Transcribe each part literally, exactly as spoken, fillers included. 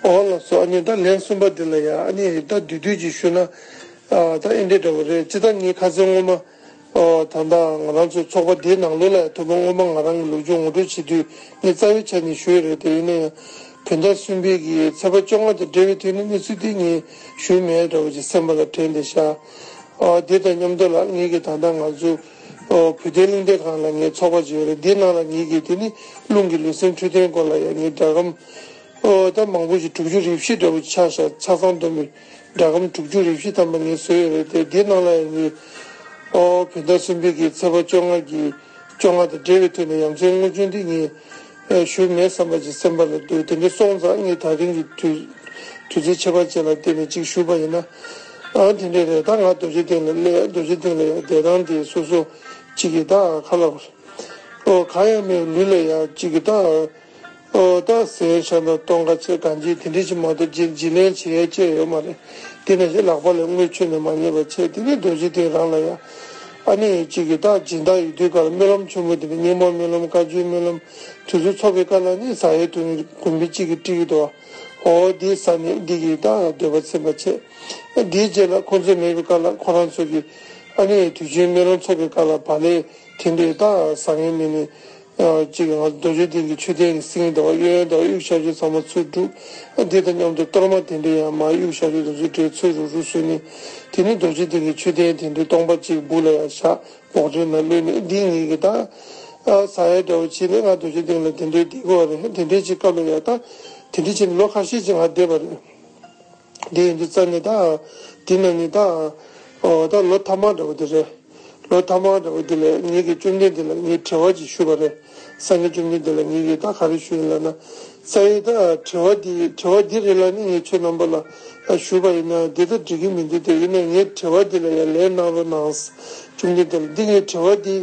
ཨོ་ལགས་སོ། ཨ་ནི་ད་ལན་གསུམ་པ་འདི་ལ་ཡ་ཨ་ནི་ད་བསྡུས་བསྡུས་ཅིག་ཞུས་ན། ཨ་ད་ཨེ་འདྲས་འདྲ་བོ་རེད། སྤྱིར་བཏང་ངས་ཁ་སང་སྔོན་མ། ཨོ་ད་ལྟ་ང་རང་ཚོའི་ཚོགས་པ་འདིའི་ནང་ལོགས་ལ་ཡ་ཐོག་མ་སྔོན་མ་ང་རང་གི་ལོ་རྒྱུས་ངོ་སྤྲོད་བྱེད་དུས་ངས་རྩ་བའི་ཆ་ནས་ཞུས་རེད། དེ་ཡིན་ན་ཡང་བོད་ཟླ་གསུམ་པའི་གི་ཚེས་པ་བཅོ་ལྔ་དང་འབྲེལ་བའི་ཐོག་ནས་གནས་ཚུལ་འདི་ངས་ཞུས་མེད་འདྲ་བོ་ཅིག་སེམས་པ་ལ་དྲན་བསྡད་ཤག་ཨོ་དེ་དང་མཉམ་དུ་ལ་ངས་གི་ད་ལྟ་ང་ཚོ་ཨོ་བོད་དོན་གླེང་སྟེགས་ཁང་ལ་ངའི་ཚོགས་པ་ཅིག་ཡོད་རེད། འདིའི་ནང་ལ་ངས་གི་དེ་ནི་རླུང་གི་ལུས་སེམས་འཕྲོད་བསྟེན་སྐོར་ལ་ཡ་ངས་སྒྲ་སྒམ། ཨོ་ད་མང་པོ་ཞིག་དྲུག་ཅུ་རེ་བཞི་འདྲ་བོ་ཆགས་ཤག་ཆ་ཚང་བསྡོམས་པའི་སྒྲ་སྒམ་དྲུག་ཅུ་རེ་བཞི་ཐམ་པ་ངས་བཟོས་ཡོད་རེད་དེ། འདིའི་ནང་ལ་ཡང་ངས་ཨོ་བོད་ཟླ་གསུམ་པའི་གི་ཚེས་པ་བཅོ་ལྔ་གི་བཅོ་ལྔ་དང་འབྲེལ་བའི་ཐོག་ནས་ཡ་མཚན་དངོས་བྱུང་འདི་ངས་ཨེ་ཞུ་མེད་བསམ་པ་ཅིག་སེམས་པ་ལ་འདུག་དེ་འདྲ་སོང་ཙང་ངས་ད་རིང་གི་དུས་དུས་ཚོད་ཁྱད་པར་ཅན་ལ་བརྟེན་ནས་ཅིག་ཞུས་པ་ཡིན་ན། ཨ་དེ་འདྲ་རེད། ད་ང་རྡོ་རྗེ་གདན་ལ་སླེབས། རྡོ་རྗེ་གདན་ལ་ཡ་བསྡད་སྟངས་དེ་སོ་སོ་ཅིག་གི་ད་ཁ་ལག་ཨོ་གང་ཡང་མེད་ལུས་ལ་ཡ་ཅིག་གི་ད། ཨོ་ད་ཟས་ཤ་དང་སྟོང་ཁ་ཆེ་གང་ཅི་དེ་འདྲ་ཞིག་མ་གཏོགས་བརྗེ་བརྗེ་ལེན་བྱེད་ཡས་ཅི་ཡོད་མ་རེད། དེ་ནང་བཞིན་ལག་པ་ལ་དངུལ་ཆུ་ནས་མ་རྙེད་པ་བྱས། དེ་ནས་རྡོ་རྗེ་གདན་རང་ལ་ཡ་ཨ་ནི་ཅིག་གི་ད་སྦྱིན་བདག་ཡོད་དུས་ག་ལ་སྨོན་ལམ་ཆེན་མོ་དེ་ནི་སྙིང་མ་སྨོན་ལམ་བཀའ་བརྒྱུད་སྨོན་ལམ་དུས་ཚོད་ཚོགས་པའི་སྐབས་ལ་ནི་ཟ་ཡས་དུ་ནི་དགོན་པའི་གཅིག་གི་སྤྲད་ཀྱི་འདུག་ཨོ་དེ་ཟ་ནས་འདི་གི་ད་འདོད་པ་ཚིམ་པ་བྱས། དེའི་རྗེས་ལ་ཁོང་ཚོ་མེད་པའི་སྐབས་ལ་ཁོ་རང་ཚོ་གི་ཨ་ནི་དུས་ཆེན་སྨོན་ལམ་ཚོགས་པའི་སྐབས་ལ་བག་ལེབ་དེ་འདྲའི་ད་ཟ་མཁན་མི་ནི། ཅིག་ང་རྡོ་རྗེ་གདན་གྱི་མཆོད་རྟེན་གྱི་སེང་དང་གཡས་གཡོན་དང་དབྱུག་ཞབས་ཀྱུ་ཚང་མ་ཚུར་བསྒྲུགས། འདི་དང་མཉམ་དུ་གཏོར་མ་དེ་འདྲའི་ཡང་མར་དབྱུག་ཞབས་ཀྱུ་དེ་ཚོ་བྲེས་ཚུར་རུག་རུག་བཟོས་ནས། དེ་ནས་རྡོ་རྗེ་གདན་གྱི་མཆོད་རྟེན་དེ་འདྲའི་སྟོང་པ་གཅིག་སྦུག་ལ་ཡང་བཞག་འོག་རོལ་ན་གློད་ནས། འདི་ངེད་ཀྱི་ད་ཟ་ཡ་འདྲ་བོ་བྱས་ནས་ང་རྡོ་རྗེ་གདན་ལ་དེ་འདྲའི་བསྡད་དགོས་པ་རེད། དེ་འདྲའི་ཅིག་སྐབས་ལ་ཡང་ད་དེ་འདྲའི་བྱས་ནས་ལོ་ཁ་ཤས་ཅིག་ང་བསྡད་པ་རེད། དེ་ཡིན་དུས་རྩ་ནས་ད། དེ་ན་ནི་ད། ཨོ་ད་ལོ་ཐ་མ་འདྲ་བོ་དེ་རེད། ལོ་ཐ་མ་འདྲ་བོ་དེ་ལ་ངེད་ཀྱི་བཅོམ་ལྡན་འདས་ལ་ངས་དྲི་བ་ཅིག་ཞུས་པ་རེད། སངས་རྒྱས་བཅོམ་ལྡན་འདས་ལ་ངེད་ཀྱིས་ད་ག་རེ་ཞུས་ཡིན་ལབ་ན། ས་ཡི་ད་དྲི་བ་དེ་དྲི་བ་འདི་རེད་ལབ་ནས་ངས་ཁྱོད་རྣམ་པ་ལ་ཞུས་པ་ཡིན་ན་འདི་ད་འགྲིག་གི་མི་འདུག་དེ་ཡིན་ན་ངའི་དྲི་བ་འདི་ལ་ཡང་ལན་གནང་རོགས་གནང་། བཅོམ་ལྡན་འདས་ལ་འདི་ངའི་དྲི་བ་འདི་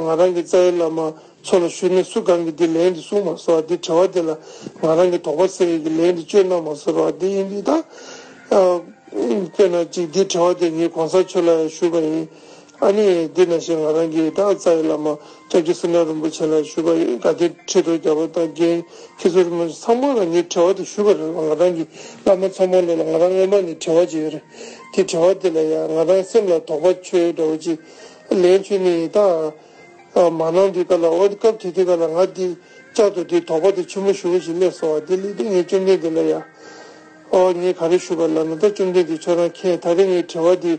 ང་རང་གི་རྩ་བའི་བླ་མ། ཚོ་ལ་ཞུས་ནས་སུ་གང་གིས་འདི་ལན་འདི་གསུངས་མ་སོང་བ། འདི་དྲི་བ་འདི་ལ་ང་རང་གི་དོགས་པ་སེལ་ཡས་ཀྱི་ལན་འདི་བཅོས་གནང་མ་སོང་བ། འདི་ཡིན་དུས་ད། ཨ། དཔེར་ན་ཅིག་འདི་དྲི་བ་འདི་ངས་གོང་ས་མཆོག་ལ་ཡང་ཞུས་པ་ཡིན། ཨ་ནི་འདི་ནང་བཞིན་ང་རང་གི་ད་རྩ་བའི་བླ་མ་སྐྱབས་རྗེ་སུ་འདྲ་རིན་པོ་ཆེ་ལ་ཞུས་པ་ཡིན། དགའ་ལྡན་ཁྲི་ཐོག་རྒྱལ་པོ་དང་རྒན་མཁན་ཟུར་རིན་པོ་ཆེ་ཚང་མ་ལ་ངས་དྲི་བ་འདི་ཞུས་པ་རེད། ང་རང་གི་བླ་མ་ཚང་མ་ལ་ང་རང་སྔོན་མ་ནས་དྲི་བ་ཅིག་ཡོད་རེད། དེ་དྲི་བ་འདི་ལ་ཡང་ང་རང་སེམས་ལ་དོགས་པ་ཆོད་འདྲ་བོ་ཅིག་ལན་བཅོས་ནས་ད། ཨ། མ་གནང་དུས་སྐབས་ལ། འོ་དེ་སྐབས་དེ་དུས་སྐབས་ལ་ང་འདི་བསྐྱར་དུ་དེ་དོགས་པ་དེ་ཆེན་པོ་ཞེ་པོ་ཞིག་སླེབས་སོང་བ། དེ་སླེབས་དུས་ངས་བཅོམ་ལྡན་འདས་ལ་ཡ། ཨོ་ངས་ག་རེ་ཞུས་པ་ལབ་ན། ད་བཅོམ་ལྡན་འདས་ཁྱོད་རང་མཁྱེན། ད་རེས་ངས་དྲི་བ་འདི།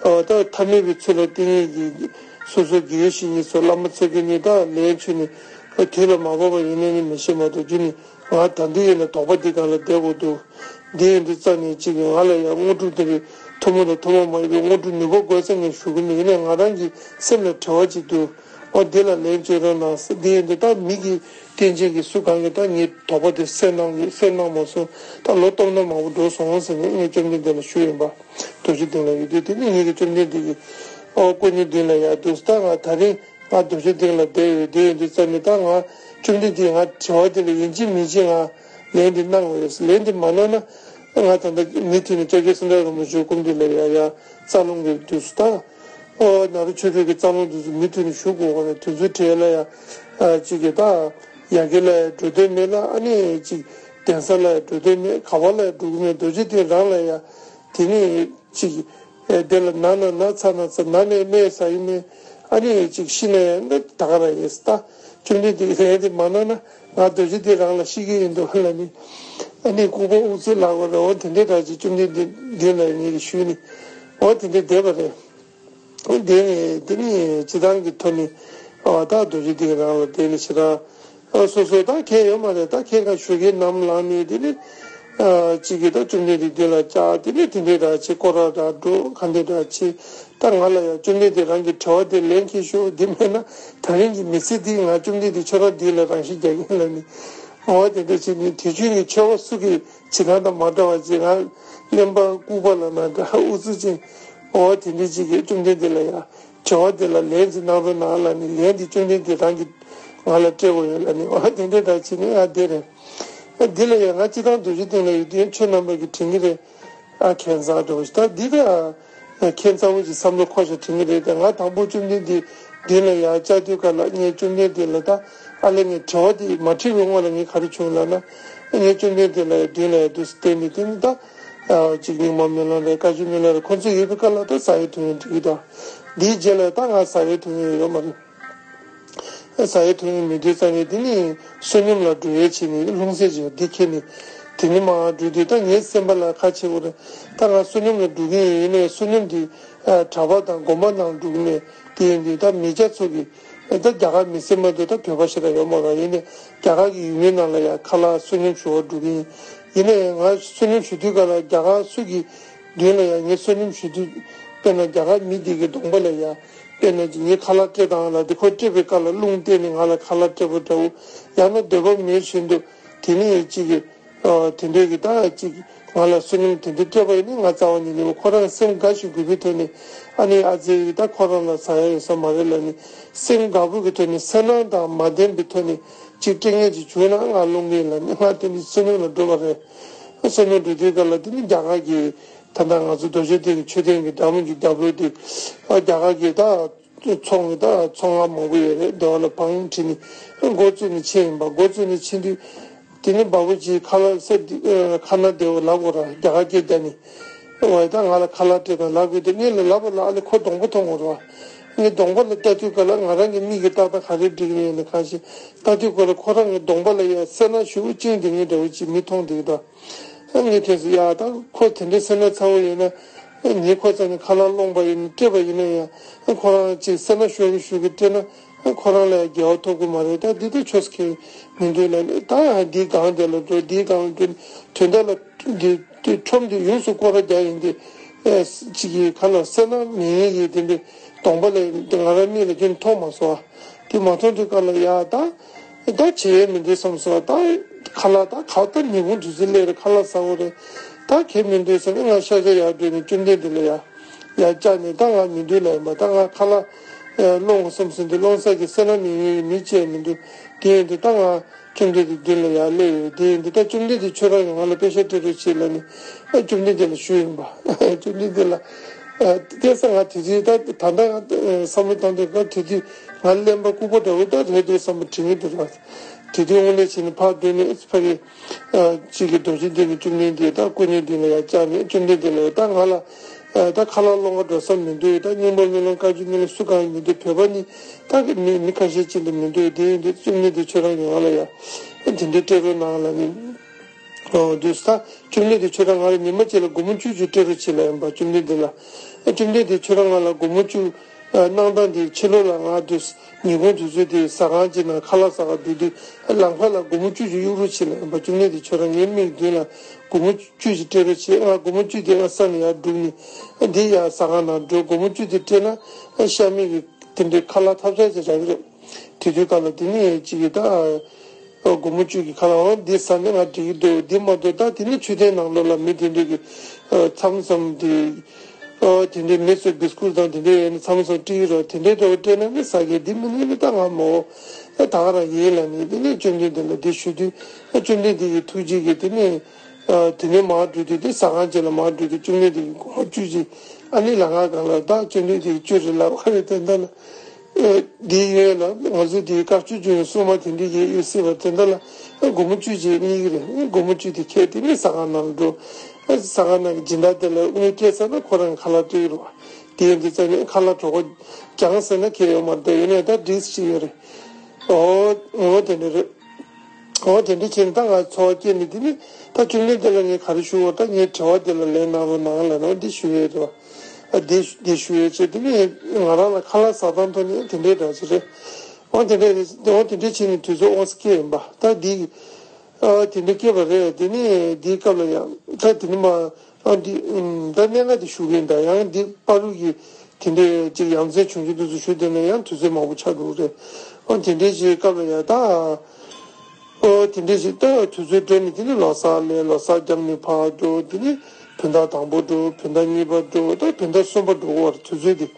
ཨོ་ད་ཐ་མལ་པའི་ཚུལ་ལ་བསྟན་ཡས་ཀྱི་སོ་སོ་དགེ་བའི་བཤེས་གཉེན་ཚོ་བླ་མ་ཚོ་གིས་ནི་ད་ལན་བཅོས་ནས། ཨོ་དུས་ལ་མ་བབ་པ་ཡིན་ནའི་ནི་མི་ཤེས་མ་གཏོགས་རྒྱུ་ནི། ང་ད་འདི་ཡིན་ན་དོགས་པ་འདི་སྒང་ལ་བསྡད་དགོས་འདུག་འདི་ཡིན་དུས་རྩ་ནས་ཅིག་ང་ལ་ཡང་དངོས་གྲུབ་དེ་རིང་ཐུན་མོང་དང་ཐུན་མོང་མ་ཡིན་པའི་དངོས་གྲུབ་ནུས་པ་དགོས་ས་ངས་ཞུ་གི་མེད། ཡིན་ནའི་ང་རང་གི་སེམས་ལ་དྲི་བ་ཅིག་འདུག་ཨོ་འདི་ལ་ལན་བཅོས་རོགས་གནང་ཟེར། འདི་ཡིན་དུས་ད་མི་གི་རྟེན་ཅན་གྱི་སུ་གང་གིས་ད་ངའི་དོགས་པ་དེ་སེལ་གནང་གི་སེལ་གནང་མ་སོང་། ད་ལོ་སྟོང་ཕྲག་མང་པོ་འགྲོ་སོང་ཟེར་ནས་ངས་བཅོམ་ལྡན་འདས་ལ་ཞུས་ཡིན་པ། རྡོ་རྗེ་གདན་ལ་ཡོད་དུས་དེ་ནས་ངེད་ཀྱི་བཅོམ་ལྡན་འདས་ཀྱི་ཨོ་སྐུ་མདུན་ལ་ཡར་འདུག་ད་ང་ད་རིང་། ང་རྡོ་རྗེ་གདན་ལ་བསྡད་ཡོད། བསྡད་ཡོད་དུས་ཙམ་ནས་ད་ང་བཅོམ་ལྡན་འདས་ང་དྲི་བ་དེ་ལ་ཡིན་གཅིག་མིན་གཅིག་ང་ལན་འདི་གནང་དགོས་ཡོད། ལན་འདི་མ་གནང་ན་ང་ད་ལྟ་མུ་མཐུད་ནས་སྐྱབས་རྗེ་སེང་བྲག་རིན་པོ་ཆེའི་སྐུ་མདུན་ལ་ཡ་ཡ་རྩ་རླུང་གི་དུས་སུ་ད། ཨོ་ནཱ་རོ་ཆོས་འཕེལ་གྱི་རྩ་རླུང་དུས་སུ་མུ་མཐུད་ནས་ཞུ་དགོས་པ་ནས་དུས་ཚོད་བྲལ་ལ་ཡ། ཨ་གཅིག་གི་ད་ཡ་གི་ལ་ཡ་འགྲོ་དོན་མེད་ལ། ཨ་ནི་གཅིག་གདན་ས་ལ་ཡ་འགྲོ་དོན་མེད། ག་བ་ལ་ཡ་འགྲོ་གི་མེད། རྡོ་རྗེ་གདན་རང་ལ་ཡ། དེ་ནས་ཅིག་ཨེ་དེ་ལ་ན་ན་ན་ཚ་ན་ཚ། ན་ནས་སྨན་ཟ་ཡི་མེད། ཨ་ནི་ཅིག་ཤི་ན་ཡང་ད་ག་རང་ཡིན་ད། བཅོམ་ལྡན་འདས་ལན་དེ་མ་གནང་ན་ང་རྡོ་རྗེ་གདན་རང་ལ་ཤི་གི་ཡིན་འདུག་ལབ་ནི། ཨ་ནི་ལྐུགས་པ་ཨུ་ཚུགས་ལབ་པ་རེད། འོ་དེ་འདྲའི་ར་ཅིག་བཅོམ་ལྡན་འདས་མདུན་ལ་ངེད་ཀྱིས་ཞུས་ནི། འོ་དེ་འདྲའི་བསྡད་པ་རེད། དེ་ནས་དེ་ནས་སྤྱི་བཏང་གི་ཐོག་ནས་ཨ་ད་རྡོ་རྗེ་གདན་རང་ལ་བསྡད་ནས་ཞེ་དྲག་ཨ་སོ་སོ་ད་ཁྱད་ཡོད་མ་རེད། ད་ཁྱེད་ཀ་ཞུ་མཁན་ནམ་ལངས་ནས་དེ་ནས་ཨ་གཅིག་གིས་ད་བཅོམ་ལྡན་འདས་མདུན་ལ་བཅར། དེ་ནས་དེ་འདྲའི་འདྲ་བྱེད། སྐོར་ར་འདྲ་འགྲོ། ག་འདྲའི་འདྲ་བྱེད། ད་ང་ལ་ཡང་བཅོམ་ལྡན་འདས་རང་གི་དྲི་བ་དེ་ལན་ཁྱེད་ཤོག་འདི་མེད་ན་ད་རིང་གི་མི་ཚེ་འདི་ང་བཅོམ་ལྡན་འདས་ཁྱོད་རང་མདུན་ལ་རང་ཤི་རྒྱག་གིན་ལབ་ནས། འོ་དེ་འདྲ་བྱས་ནས་དུས་རྒྱུན་གྱི་མཆོད་པ་སུ་གིས་བྱེད་སྟངས་དང་མ་འདྲ་བ་ཅིག་ང་གླེན་པ་ལྐུགས་པ་ལབ་ན་འདྲ་ཨུ་ཚུགས་ཅན། འོ་དེ་འདྲ་ཅིག་གིས་བཅོམ་ལྡན་འདས་ལ་ཡང་དྲི་བ་དེ་ལ་ལན་ཅིག་གནང་རོགས་གནང་ལབ་ནས། ལན་དེ་བཅོམ་ལྡན་འདས་རང་གིས་ང་ལ་སྤྲད་དགོས་ཡོད་ལབ་ནས། འོ་དེ་འདྲ་འདྲ་བྱས་ནས་ཨ་དེ་རེད། ཨ་འདི་ལ་ཡང་ང་སྤྱི་བཏང་རྡོ་རྗེ་གདན་ལ་ཡོད་དུས་ཡང་ཁྱོད་རྣམ་པ་གིས་དྲན་གྱི་རེད། ཨ་ཁྱད་མཚར་འདྲ་བོ་ཞིག་ད་འདི་ད་ཁྱད་མཚར་བོ་ཞིག་བསམ་བློ་འཁོར་ཤག་དྲན་གྱི་རེད། ད་ང་དང་པོ་བཅོམ་ལྡན་འདས་མདུན་ལ་ཡར་བཅར་དུས་སྐབས་ལ་ངས་བཅོམ་ལྡན་འདས་ལ་ད་ཨ་ལས་ངས་དྲི་བ་དེ་མ་དྲིས་པའི་སྔོན་ལ་ངས་ག་རེ་བྱུང་ལབ་ན། ངས་བཅོམ་ལྡན་འདས་ལ་མདུན་ལ་འདུག་སེ་བསྟན་ནས། དེ་ནི་ད་ཅིག་རྙིང་མ་སྨོན་ལམ་རེད། བཀའ་བརྒྱུད་སྨོན་ལམ་རེད། ཁོ་ཚོ་ཡོད་པའི་སྐབས་ལ་ད་ཟ་ཡས་འཐུང་ཡས་འགྲིག་གི་འདུག་འདིའི་རྗེས་ལ་ད་ང་ཟ་ཡས་འཐུང་ཡས་ཡོད་མ་རེད། ཟ་ཡས་འཐུང་ཡས་མེད་དུས་ཙང་ནས། དེ་ནི་བསོད་སྙོམས་ལ་འགྲོ་ཡས་བྱས་ནས་ལྷུང་བཟེད་ཅིག་འདི་ཁྱེར་ནས། དེ་ནི་མར་འགྲོ་དུས་ད་ངའི་སེམས་པ་ལ་ཁ་ཕྱེ་དགོས་རེད། ད་ང་བསོད་སྙོམས་ལ་འགྲོ་གི་ཡིན། ཡིན་ནའི་བསོད་སྙོམས་འདི་གྲྭ་པ་དང་དགོན་པ་ནང་འགྲོ་གི་མེད། དེ་ཡིན་དུས་ད་མི་སྐྱ་ཚོ་གི། ད་རྒྱ་གར་མི་སེར་མ་འདུག་ད་བོད་པ་ཞེ་དྲག་ཡོད་མ་རེད། ཡིན་ནའི་རྒྱ་གར་གྱི་ཡུལ་མི་ནང་ལ་ཡང་ཁ་ལག་བསོད་སྙོམས་ཞུ་བར་འགྲོ་གི་ཡིན། ཡིན་ནའི་ང་བསོད་སྙོམས་ཞུ་དུས་ག་ལ་རྒྱ་གར་སུ་གི་མདུན་ལ་ཡང་ངས་བསོད་སྙོམས་ཞུ་དུས། དཔེར་ན་རྒྱ་གར་མི་དེ་གི་གདོང་པ་ལ་ཡང་། དཔེར་ན་ངས་ཁ་ལག་སྤྲད་དང་ལབ་དུས། ཁོ་སྤྲད་པའི་སྐབས་ལ་རླུང་བསྟན་ནས་ང་ལ་ཁ་ལག་སྤྲད་པ་འདྲ་བོ། ཡང་ན་འདོད་པ་མེད་བཞིན་དུ། དེ་ནས་ཅིག་གི་ཨ་དེ་འདྲའི་གི་ད་ཅིག་ང་ལ་བསོད་སྙོམས་དེ་འདྲ་སྤྲད་པ་ཡིན་ན་ང་རྩ་བ་ཉིད་ནས་ཁོ་རང་སེམས་དགའ་ཞིག་དགོས་པའི་ཐོག་ནས། ཨ་ནི་ཨ་ཙི་ད་ཁོ་རང་ལ་ཟ་ཡ་ཡོད་ས་མ་རེད་ལབ་ནས། སེམས་དགའ་པོ་གི་ཐོག་ནས་སེམས་ནང་དང་མ་ལྡན་པའི་ཐོག་ནས་ཅིག་སྤྲད་མཁན་ཅིག་བྱུང་ན་ང་སློང་གི་ཡིན་ལབ་ནས། ང་དེ་ནས་བསོད་སྙོམས་ལ་འགྲོ་བ་རེད། བསོད་སྙོམས་འགྲོ་དུས་ག་ལ་དེ་ནི་རྒྱ་གར་གྱི། ད་ལྟ་ང་ཚོ་རྡོ་རྗེ་གདན་གྱི་མཆོད་རྟེན་གྱི་འགྲམ་གྱི་རྒྱབ་ལོགས་དེ། ཨ་རྒྱ་གར་གྱི་ད་ཚོང་གི་ད་ཚོང་ཁང་མང་པོ་ཡོད་རེད། དེ་བ་ལ་བང་ཁྲིད་ནས་སྒོ་བཙུགས་ནས་ཕྱིན་ཡིན་པ། སྒོ་བཙུགས་ནས་ཕྱིན་དུས། དེ་ནི་འབའ་པོ་ཅིག་ཁ་ལག་ཟས་དེ་ཨ་ཁ་ན་དེ་བ་ལབ་དགོས་ར། རྒྱ་གར་སྐད་རྒྱག་ནས། ཝའི་ད་ང་ལ་ཁ་ལག་སྤྲད་དང་ལབ་དགོས་དུས། ངས་ལ་ལབ་པ་ལ་ཨ་ལེ་ཁོ་གདོང་པ་མཐོང་དགོས་ར། ངས་གདོང་པ་ལ་ལྟ་དུས་ག་ལ་ང་རང་གི་མིག་གིས་ཏག་ཏག་ག་རེ་འགྲིག་གི་ཡོད་ན་གང་ཤེས། ལྟ་དུས་ག་ལ་ཁོ་རང་གི་གདོང་པ་ལ་ཡ་སེར་སྣ་ཞེ་པོ་བཅིངས་བསྡད་མཁན་འདྲ་བོ་ཅིག་མི་མཐོང་འདུག་ད། ངས་དྲན་སོང་། ཡ་ད་ཁོ་དེ་འདྲའི་སེར་སྣ་ཚ་བོ་ཡོད་ན། ངས་ཁོ་རྩ་ནས་ཁ་ལག་སློང་པ་ཡིན་ན་སྤྲད་པ་ཡིན་ན་ཡང་། ཁོ་རང་ཅིག་སེར་སྣ་ཤོར་གི་ཤོར་གི་སྤྲད་ན་ཁོ་རང་ལ་ཡང་དགེ་བ་ཐོབ་གི་མ་རེད། ད་འདི་ད་ཆོས་སུ་ཁེལ་མི་འདུག་ལབ་ནས། ད་ཡང་འདིའི་སྒང་དེ་ལ་འགྲོ། འདིའི་སྒང་ལ་འགྲོ། དོན་དག་ལ་འདི་འདི་ཁྲོམ་འདི་ཡོངས་སུ་སྐོར་ར་རྒྱག་ཡིན་ཏེ། ཨེ་ཅིག་གི་ཁ་ལ་སེར་སྣ་མེད་ཡིན་གི་དེ་འདྲའི་གདོང་པ་ལ་ང་རང་མིག་ལ་ཁྱོན་མཐོང་མ་སོང་བ། དེ་མ་མཐོང་དུས་ག་ལ་ཡ་ད། ད་བྱེད་ཡས་མི་འདུག་བསམ་སོང་། ད་ཁ་ལག་ད་ག་ད་ཉིན་གུང་དུས་ཚོད་སླེབས་རེད། ཁ་ལག་ཟ་དགོས་རེད། ད་གལ་མི་འདུག་བསམ་ནས་ང་ཤག་ཤག་ཡར་འགྲོ་ནས་བཅོམ་ལྡན་འདས་ལ་ཡར་ཡར་བཅར་ནས། ད་ང་མི་འདུག་ལབ་ཡིན་པ། ད་ང་ཁ་ལག་ཨེ་སློང་དགོས་བསམ་སོང་དུས། སློང་ས་གི་སེར་སྣ་མི་ཡོང་ཡས་མི་ཅིག་མི་འདུག་དེ་ཡིན་དུས་ད་ང་བཅོམ་ལྡན་འདས་མདུན་ལ་ཡར་སླེབས་ཡོད། དེ་ཡིན་དུས་ད་བཅོམ་ལྡན་འདས་ཁྱོད་རང་གིས་ང་ལ་པེ་ཤག་སྤྲད་རོགས་བྱེད་ལབ་ནས། ཨེ་བཅོམ་ལྡན་འདས་ལ་ཞུས་ཡིན་པ། བཅོམ་ལྡན་འདས་ལ་ཨ་བལྟས་ས། ང་དེ་དུས་ད་ད་ལྟ་ང་བསམ་བློ་བཏང་དུས། ང་དེ་དུས་ང་གླེན་པ་ལྐུགས་པ་འདྲ་བོ་ད་རེད་འདུག་བསམ་པ་དྲན་གྱི་འདུག་ར། དེ་དུས་དངོས་གནས་བྱས་ནས་ཕར་སྡོད་ནས་ཨེ་ཕ་གི་ཨ་གཅིག་གི་རྡོ་རྗེ་གདན་གྱི་བཅོམ་ལྡན་འདས་དང་སྐུ་མཉེལ་མདུན་ལ་ཡར་བཅར་ནས། བཅོམ་ལྡན་འདས་ལ་ཡར་ད་ང་ལ་ཨ་ད་ཁ་ལག་སློང་ག་འགྲོ་ས་མི་འདུག་ད་རྙིང་མ་སྨོན་ལམ་བཀའ་བརྒྱུད་སྨོན་ལམ་སུ་གང་ཡང་མི་འདུག་བོད་པ་ནི་ད་མི་མི་ཁ་ཤས་ཅིག་ལས་མི་འདུག་དེ་ཡིན་དུས་བཅོམ་ལྡན་འདས་ཁྱོད་རང་གིས་ང་ལ་ཡར་ཨ་དེ་འདྲའི་སྤྲད་རོགས་གནང་ལབ་ནས། ཨོ་དུས་ད་བཅོམ་ལྡན་འདས་ཁྱོད་རང་ང་ལ་ཉི་མ་གཅིག་ལ་སྒོར་མོ་བཅུ་ཅིག་སྤྲད་རོགས་བྱེད་ལབ་ཡིན་པ། བཅོམ་ལྡན་འདས་ལ། ཨ་བཅོམ་ལྡན་འདས་ཁྱོད་རང་ང་ལ་སྒོར་མོ་བཅུ་ཨ་གནང་སྟངས་དེ། ཕྱི་ལོགས་ལ་ང་དུས་ཉིན་གུང་དུས་ཚོད་དེ་ཟ་ཁང་ཅིག་ནང་ཁ་ལག་ཟ་ག་འགྲོ་དུས། ཨ་ལམ་ཁ་ལ་སྒོར་མོ་བཅུ་ཅིག་གཡུག་རོགས་བྱེད་ལབ་ཡིན་པ། བཅོམ་ལྡན་འདས་ཁྱོད་རང་ངའི་མིག་མདུན་ལ་སྒོར་མོ་བཅུ་ཅིག་སྤྲད་རོགས་བྱེད། ང་སྒོར་མོ་བཅུ་དེ་ང་བསམ་ནས་ཡར་བསྒྲུགས་ནས། ཨ་འདི་ཡར་ཟ་ཁང་ནང་འགྲོ། སྒོར་མོ་བཅུ་དེ་སྤྲད་ན་ཨ་ཤ་མེད་ཀྱི་དེ་འདྲའི་ཁ་ལག་ཐབས་ཆག་ཅིག་རག་གི་རེད། དེ་དུས་ག་ལ་དེ་ནས་ཅིག་གིས་ད་ཨ་སྒོར་མོ་བཅུ་གི་ཁ་ལག་འོ་འདི་ཟ་ནས་ང་འགྲིག་གི་འདུག་འདི་མ་གཏོགས། ད་དེ་ནས་མཆོད་རྟེན་ནང་ལོགས་ལ་མི་དེ་འདྲས་ཀྱི་ཨ་མཚམས་མཚམས་དེ་ཨ་དེ་འདྲས་མི་ཚོས་བིས་ཀུར་དང་དེ་འདྲས་ཡོད་ན་མཚམས་མཚམས་སྤྲད་ཀྱི་རེད། དེ་འདྲས་འདྲ་བོ་སྤྲད་ན་ནི་ཟ་གི། འདི་མིན་ན་ནི་ད་ང་མོ་ཨ་ད་ག་རང་ཡིན་ལབ་ནས། དེ་ནས་བཅོམ་ལྡན་འདས་ལ་འདི་ཞུ་དུས། ཨ་བཅོམ་ལྡན་འདས་ཀྱི་ཐུགས་རྗེ་གིས་དེ་ནས་ཨ་དེ་ནས་མར་འགྲོ་དུས། དེ་ཟ་ཁང་ཅིག་ལ་མར་འགྲོ་དུས་བཅོམ་ལྡན་འདས་ཀྱིས་སྒོར་མོ་བཅུ་ཅིག་ཨ་ནི་ལམ་ཁ་སྒང་ལ། ད་བཅོམ་ལྡན་འདས་ཀྱིས་བཅུ་རེད་ལབ་པ་རེད། དེ་འདྲ་ལ། ཨེ་འདི་ཡོད་ལ། ང་ཚོ་འདི་བཀའ་ཆོས་སྦྱོང་བའི་སྲུང་མ་དེ་འདྲ་ཡོད་ཡོད་སྲིད་པ། དེ་འདྲ་ལ་ཨེ་སྒོར་མོ་བཅུ་ཅིག་རྙེད་ཀྱི་རེད། ཨེ་སྒོར་མོ་བཅུ་དེ་ཁྱེར་དེ་ནས་ཟ་ཁང་ནང་ལ་འགྲོ། ཨེ་ཟ་ཁང་ནང་གི་སྦྱིན་བདག་དེ་ལ་དངུལ་སྤྲད་ཚར་ན་ཁོ་རང་གི་ཁ་ལག་སྤྲད་ཀྱི་རེད་པ། དེ་ཡིན་དུས་ཙང་ནས་ཁ་ལག་གྲོད་ཁོག་རྒྱངས་ཟེར་ན་ཁྱེར་ཡོད་མ་རེད། ད་ཡིན་ནའི་ད་འགྲིག་ཅིག་ཡོད་རེད། ཨོ་ཨོ་དེ་འདྲ་རེད། ཨོ་དེ་འདྲ་བྱས་ནས་ད་ང་ཚོར་བ་སྐྱེས་ནས། དེ་ནས་ད་བཅོམ་ལྡན་འདས་ལ་ངས་ག་རེ་ཞུ་བ། ད་ངའི་དྲི་བ་དེ་ལ་ལན་གནང་རོགས་གནང་ལབ་ནས་འདི་ཞུ་ཡས་རེད་པ། ཨ་འདི་འདི་ཞུ་ཡས་བྱས། དེ་ནས་ང་རང་ལ་ཁ་ལག་ཟ་སྟངས་ཐོག་ནས་དེ་འདྲའི་འདྲ་ཅིག་རེད། ཨོ་དེ་འདྲ་རེད། ཨོ་དེ་འདྲ་བྱས་ནས་དུས་ཚོད་དབང་ས་སྐྱེལ་ཡིན་པ། ད་འདི་ཨ་དེ་འདྲ་སྐྱེས་པ་རེད། དེ་ནས་འདིའི་སྐབས་ལ་ཡང་ད་དེ་ནས་མ་ཨ་འདི་ཨུམ་ད་གནད་འགག་དེ་ཞུ་གི་ཡིན། ད་ཡང་འདི་བར་དུ་གི་དེ་འདྲའི་ཅིག་ཡ་མཚན་བྱུང་རྒྱུ་དེ་ཚོ་ཞུ་བསྡད་ན་ཡང་དུས་ཚོད་མང་པོ་ཆགས་འགྲོ་གི་རེད། ཨོ་དེ་འདྲའི་ཅིག་སྐབས་ལ་ཡང་ད། ཨོ་དེ་འདྲ་ཞིག་ད་དུས་ཚོད་སྤྲད་ནས། དེ་ནས་ལོ་གསར་ལ་ལོ་གསར་བརྒྱབ་ནས་ཕར་འགྲོ། དེ་ནས་བོད་ཟླ་དང་པོ་འགྲོ། བོད་ཟླ་གཉིས་པ་འགྲོ། ད་བོད་ཟླ་གསུམ་པ་འགྲོ་གི་ཡོད་རེད། དུས་ཚོད་དེ།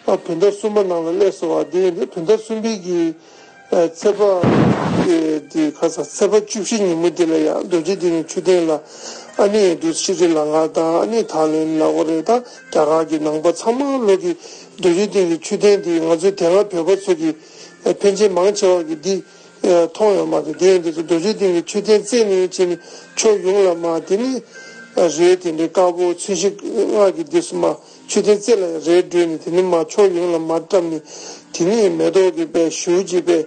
ཨ་བོད་ཟླ་གསུམ་པ་ནང་ལ་སླེབས་སོང་བ། དེ་ཡིན་དུས་བོད་ཟླ་གསུམ་པའི་གི་ཨ་ཚེས་པ་ཨེ་དེ་ཁ་ས་ཚེས་པ་བཅུ་བཞི་ཉིན་མོ་དེ་ལ་ཡང་རྡོ་རྗེ་གདན་གྱི་མཆོད་རྟེན་ལ་ཨ་ནི་འདུག་སེ་ཤྲི་ལང་ཀ་དང་། ཨ་ནི་ཐའི་ལེན་ལབ་དགོས་རེད། ད་རྒྱ་གར་གྱི་ནང་པ་ཚང་མ་ལོག་གི་རྡོ་རྗེ་གདན་གྱི་མཆོད་རྟེན་དེ། ང་ཚོ་དེ་སྔ་བོད་པ་ཚོ་གི་ཨ་ཕན་ཆད་མང་ཆེ་བ་གི་འདི་ མཐོང་ཡོད་མ་རེད། དེ་ཡིན་དུས་རྡོ་རྗེ་གདན་གྱི་མཆོད་རྟེན་རྩེ་ནས་བྱས་ནས་ཕྱོགས་ཡོངས་ལ་མར་དེ་ནས་རས་དེ་འདྲའི་དཀར་པོ་ཚོས་གཞི་དངུལ་གྱི་དུས་སུ་མར་མཆོད་རྟེན་རྩེ་ལ་རས་བསྒྲོན་ནས། དེ་ནས་མར་ཕྱོགས་ཡོངས་ལ་མར་བཀྲམ་ནས། དེ་ནས་མེ་ཏོག་གི་དཔེ་ཞུ་ཅིག་དཔེ་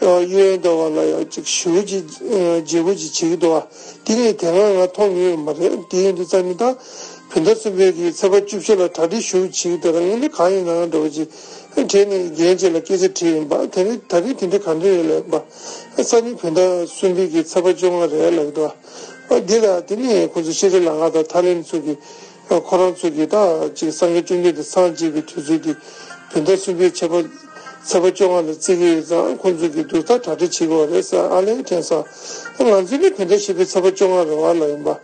གཡོན་འདྲ་བ་ལ་ཡང་ཅིག་ཞུ་ཅིག་བརྗེ་པོ་ཅིག་བྱེད་ཀྱི་འདུག་བ། དེ་ནས་དེ་སྔ་ང་མཐོང་མྱོང་ཡོད་མ་རེད། དེ་ཡིན་དུས་ཙང་ནི་ད་བོད་ཟླ་གསུམ་པའི་གི་ཚེས་པ་བཅུ་བཞི་ལ་གྲ་སྒྲིག་ཞུ་ཅིག་དེ་རང་ངོས་ནས་གང་ཡིན་ན་འདྲ་བོ་ཅིག་དྲན་ནས་རྒན་ཅིག་ལ་སྐད་ཆ་དྲིས་ཡིན་པ། དེ་ནས་ད་རེས་དེ་འདྲ་ག་འདྲ་ཡོད་ལབ་པ། སང་ཉིན་བོད་ཟླ་གསུམ་པའི་གི་ཚེས་པ་བཅོ་ལྔ་རེད་ལབ་ཀྱི་འདུག་བ། འདི་ལ་དེ་ནས་ཁོང་ཚོ་ཤེས་རིག་ལགས་ང་དང་ཐར་ལེན་ཚོ་གི་ཁོ་རང་ཚོ་གིས་ད་ཅིག་སངས་རྒྱས་བཅོམ་ལྡན་འདས་སངས་རྒྱས་པའི་དུས་ཚོད་འདི་བོད་ཟླ་གསུམ་པའི་ཚེས་པ་ཚེས་པ་བཅོ་ལྔ་ལ་བརྩི་གི་ཡོད་ཙང་། ཁོང་ཚོ་གིས་འདུག་ད་གྲ་སྒྲིག་བྱེད་དགོས་རེད་ཟེར། ཨ་ལས་དྲན་སོང་། ང་ཚོ་ནི་བོད་ཟླ་བཞི་པའི་ཚེས་པ་བཅོ་ལྔ་རེད་བ་ལབ་ཡིན་པ།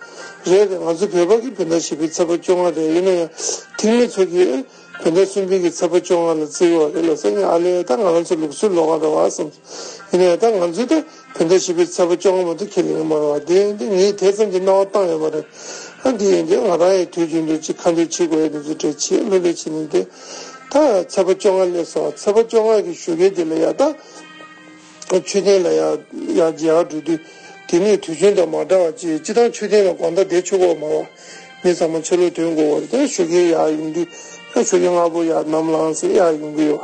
རེད་རེད། ང་ཚོ་བོད་པ་གི་བོད་ཟླ་བཞི་པའི་ཚེས་པ་བཅོ་ལྔ་རེད། ཡིན་ན་ཡང་ཐེག་དམན་ཚོ་གིས་བོད་ཟླ་གསུམ་པའི་གི་ཚེས་པ་བཅོ་ལྔ་ལ་བརྩི་གི་ཡོད་རེད་ལབ་སོང་། ཨ་ལས་ད་ང་རང་ཚོ་ལུགས་སྲོལ་ལོགས་ཀ་རེད་བ་བསམ། ཡིན་ན་ཡང་ད་ང་ཚོས་ད་བོད་ཟླ་བཞི་པའི་ཚེས་པ་བཅོ་ལྔ་མ་གཏོགས་ཁས་ལེན་གྱི་མ་རེད་བ། དེ་ཡིན་དུས་ངས་དེ་ཙམ་གྱི་སྣང་བ་བཏང་ཡོད་མ་རེད། ཨ་འདི་ཡིན་དུས་ང་རང་ཡང་དུས་རྒྱུན་དུ་ཅིག་ཁ་འདོན་བྱེད་དགོས་ཡ་དེ་ཚོ་གྲས་བྱེད་ལྷོད་ལྷོད་བྱེད་ནས་བསྡད། ད་ཚེས་པ་བཅོ་ལྔ་སླེབས་སོང་། ཚེས་པ་བཅོ་ལྔ་གི་ཞོགས་ཀས་དེ་ལ་ཡ་ད་མཆོད་རྟེན་ལ་ཡ་ཡ་ཡར་འགྲོ་དུས། དེ་ནས་དུས་རྒྱུན་དང་མ་འདྲ་བ་ཅིག་སྤྱིར་བཏང་མཆོད་རྟེན་ལ་དགོང་དག་བསྡད་ཆོག་གི་ཡོད་མ་རེད་བ། མི་ཚང་མ་ཕྱི་ལོགས་ཐོན་དགོས་པ་རེད། ད་ཞོགས་ཀས་ཡར་ཡོང་དུས་ད་ཞོགས་ཀས་སྔ་པོ་ཡར་ནམ་ལངས་ཟེར་ཡར་ཡོང་གི་ཡོད་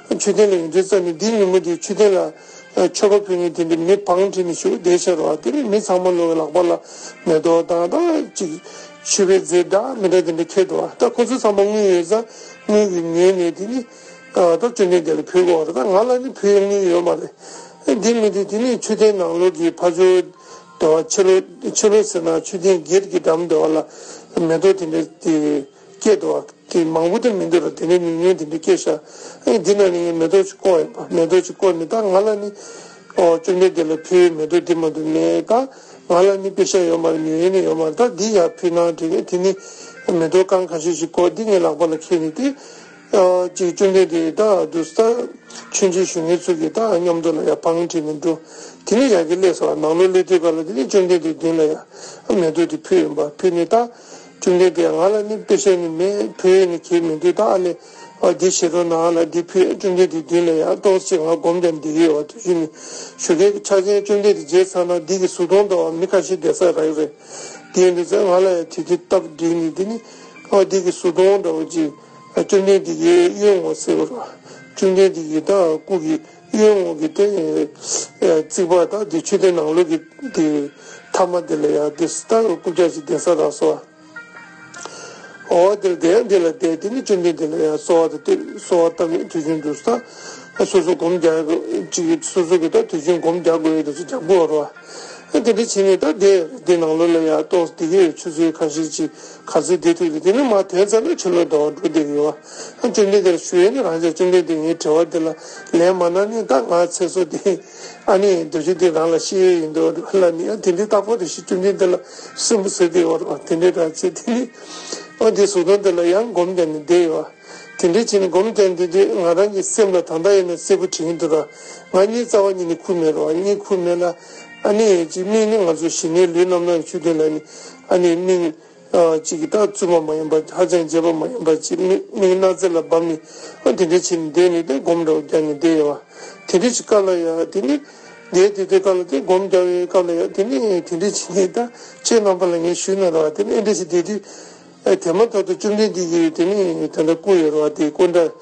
བ། མཆོད་རྟེན་ལ་ཡོང་དུས་ཙམ་ནས་འདི་ཉིན་མོ་འདི་མཆོད་རྟེན་ལ་མཆོད་པ་ཕུལ་མཁན་དེ་འདྲ་མི་བང་བསྒྲིགས་ནས་བཞུགས་བསྡད་ཤག་རེད་བ། དེ་ནས་མི་ཚང་མ་ལོག་གི་ལག་པ་ལ་མེ་ཏོག་དང་ད་ཅིག་མཆོད་པའི་རྫས་འདྲ་མི་འདྲ་དེ་འདྲ་འཁྱེར་འདུག་བ། ད་ཁོ་ཚོ་ཚང་མ་དངུལ་ཡོད་ཙང་དངུལ་གྱི་ཉོས་ནས་དེ་ནས་ད་བཅོམ་ལྡན་འདས་ལ་ཕུལ་དགོས་པ་རེད། ད་ང་ལ་ནི་ཕུལ་ཡ་དངུལ་ཡོད་མ་རེད། འདི་མི་འདི་དེ་ནས་མཆོད་རྟེན་ནང་ལོགས་ཀྱི་ཕ་ཇོ་དེ་བ་ཕྱི་ལོགས་ཕྱི་ལོགས་ཟེར་ན་མཆོད་རྟེན་སྒེར་གྱི་འགྲམ་དེ་བ་ལ་མེ་ཏོག་དེ་འདྲ་དེ་སྐྱེས་འདུག་བ། དེ་མང་པོ་དེ་མི་འདུག་ར། དེ་ནས་ཉུང་ཉུང་དེ་འདྲ་སྐྱེས་ཤག། ཨེ་འདི་ན་ནི་ངས་མེ་ཏོག་ཅིག་བཀོག་ཡིན་པ། མེ་ཏོག་ཅིག་བཀོག་ནས་ད་ང་ལ་ནི་ཨོ་བཅོམ་ལྡན་འདས་ལ་ཕུལ་མེ་ཏོག་འདི་མ་གཏོགས་མེད། ད་ང་ལ་ནི་པེ་ཤ་ཡོད་མ་རེད། ཉོ་ཡས་ནི་ཡོད་མ་རེད། ད་འདི་ཡར་ཕུལ་གནང་དྲན་ནས་དེ་ནི་མེ་ཏོག་རྐང་ཁ་ཤས་ཤིག་བཀོག་འདི་ངའི་ལག་པ་ལ་འཁྱེར་ནས་དེ་ཨ་ཅིག་བཅོམ་ལྡན་འདས་ད་འདུག་ས་མཆོད་མཇལ་ཞུ་མཁན་ཚོ་གི་ད་མཉམ་དུ་ལ་ཡར་བང་བསྒྲིགས་ནས་འགྲོ། དེ་ནས་ཡར་གི་སླེབས་སོང་། ནང་ལོགས་སླེབས་དུས་ག་ལ་དེ་ནས་བཅོམ་ལྡན་འདས་མདུན་ལ་ཡར་མེ་ཏོག་དེ་ཕུལ་ཡིན་པ། ཕུལ་ནས་ད་བཅོམ་ལྡན་འདས་ང་ལ་ནི་པེ་ཤ་ནི་མེད། ཕུལ་ཡས་ནི་གལ་མི་འདུག། ད་ཨ་ལས་ཨ་འདི་བཞེས་རོགས་གནང་ལ་འདི་ཕུལ། བཅོམ་ལྡན་འདས་མདུན་ལ་ཡར་ཏོག་ཙམ་ང་སྒོམ་རྒྱག་བསྡད་ཀྱི་ཡོད་པ། དུས་རྒྱུན་ནི་ཞོགས་ཀའི་ཆ་ཅན་བཅོམ་ལྡན་འདས་མཇལ་ཚར་ན་འདི་གི་གཟུགས་མཐོང་འདྲ་བ་མི་ཁ་ཤས་བསྡད་ས་རག་གི་རེད། དེ་ཡིན་དུས་ཙང་ང་ལ་ཡང་དེ་དུས་སྟབས་འགྲིག་ནས་དེ་ནི་ཨ་འདི་གི་གཟུགས་མཐོང་འདྲ་བོ་ཅིག་བཅོམ་ལྡན་འདས་ཀྱི་གཡོན་ངོ་ཟེར་བ་རེད། བཅོམ་ལྡན་འདས་ཀྱི་ད་སྐུ་གི་གཡོན་ངོས་ཀྱི་དེ་རྩིག་པ་དང་དེ་མཆོད་རྟེན་ནང་ལོགས་ཀྱི་དེ་མཐའ་མ་དེ་ལ་ཡང་དེ་ད་རྐུབ་བཀྱག་ཅིག་ལྡན་ས་རག་སོང་། འོ་དེ་ལ་དེ་ཡང་དེ་ལ་བསྡད། དེ་ནི་བཅོམ་ལྡན་འདས་ལ་ཡང་གསོལ་བ་དང་བསྟོད་གསོལ་བ་བཏབ་ནས་དུས་རྒྱུན་དུ་ད་སོ་སོ་སྒོམ་རྒྱག་ཅིག་སོ་སོ་གི་ད་དུས་རྒྱུན་སྒོམ་རྒྱག་དགོས་ཡོད་དུས་ཚོད་རྒྱག་དགོས་པ་རེད་བ། དེ་འདྲ་བྱས་ནས་ད་དེ་དེ་ནང་ལོགས་ལ་ཡང་ཏོག་དེ་གའི་ཆུ་ཚོད་ཁ་ཤས་ཅིག་ག་ཚོད་བསྡད་ཐུབ་ཀྱི། དེ་ནི་མར་ཐོན་ཚར་ན་ཕྱི་ལོགས་ཟླ་བ་འགྲོ་བསྡད་ཀྱི་ཡོད་བ། བཅོམ་ལྡན་འདས་ལ་ཞུ་ཡས་ནི་རང་ཅག་བཅོམ་ལྡན་འདས་ངའི་དྲི་བ་འདི་ལ་ལན་མ་གནང་ནི་ད་ང་ཚེ་སྲོག་འདི་ཨ་ནི་འདོད་ཆུ་འདི་རང་ལ་ཤི་ཡས་ཡིན་འདུག་ལ་ནི་ཨ་དེ་འདྲའི་རྟག་པར་རེ་ཞིག་བཅོམ་ལྡན་འདས་ལ་སུན་པོ་ཟེར་བསྡད་ཡོད་རེད་བ། དེ་འདྲའི་ར་ཚེ་དེ་ནི་ཨ་འདི་གཟུགས་མཐོང་འདི་ལ་ཡང་སྒོམ་རྒྱག་ནས་བསྡད་ཡོད་བ། དེ་འདྲའི་བྱས་ནས་སྒོམ་རྒྱག་འདི་དུས་ང་རང་གི་སེམས་ལ་ད་ལྟ་ཡིན་ན་གསལ་པོ་དྲན་གྱི་འདུག་ར། ང་གཉིད་རྩ་བ་ཉིད་ནས་ཁུག་མེད་རེད་བ། གཉིད་ཁུག་མེད་ལ་ཨ་ནི་ཅིག་མིག་ནི་ང་ཚོ་ཞི་གནས་ལུས་རྣམ་སྣང་གི་ཆོས་བདུན་ལ་ནི་ཨ་ནི་མིག་ཨ་གཅིག་གིས་ད་བཙུན་མ་མ་ཡིན་པ་ཧ་ཅང་བྱས་པ་མ་ཡིན་པ་གཅིག་མིག་མིག་སྣ་རྩེ་ལ་བབས་ནས་ཨ་དེ་འདྲ་བྱས་ནས་བསྡད་ནས་དེ་སྒོམ་འདྲ་བོ་རྒྱག་ནས་བསྡད་ཡོད་བ། དེ་འདྲ་ཅིག་སྐབས་ལ་ཡ་དེ་ནི་བསྡད་དེ་དེ་སྐབས་ལ་དེ་སྒོམ་རྒྱག་པའི་སྐབས་ལ་ཡ་དེ་ནི་དེ་འདྲ་བྱས་ནས་ད་ཁྱེད་རྣམ་པ་ལ་ངས་ཞུས་ན་ར་བ། དེ་ནི་ཨེ་འདྲ་ཞིག་བསྡད་དུས་ཨ་དེ་མ་ཐག་ཏུ་བཅོམ་ལྡན་འདས་ཀྱིས་དེ་ནི་དེ་འདྲ་བསྐུར་ཡོད་ར་བ། དེ་སྐུ་འདྲ་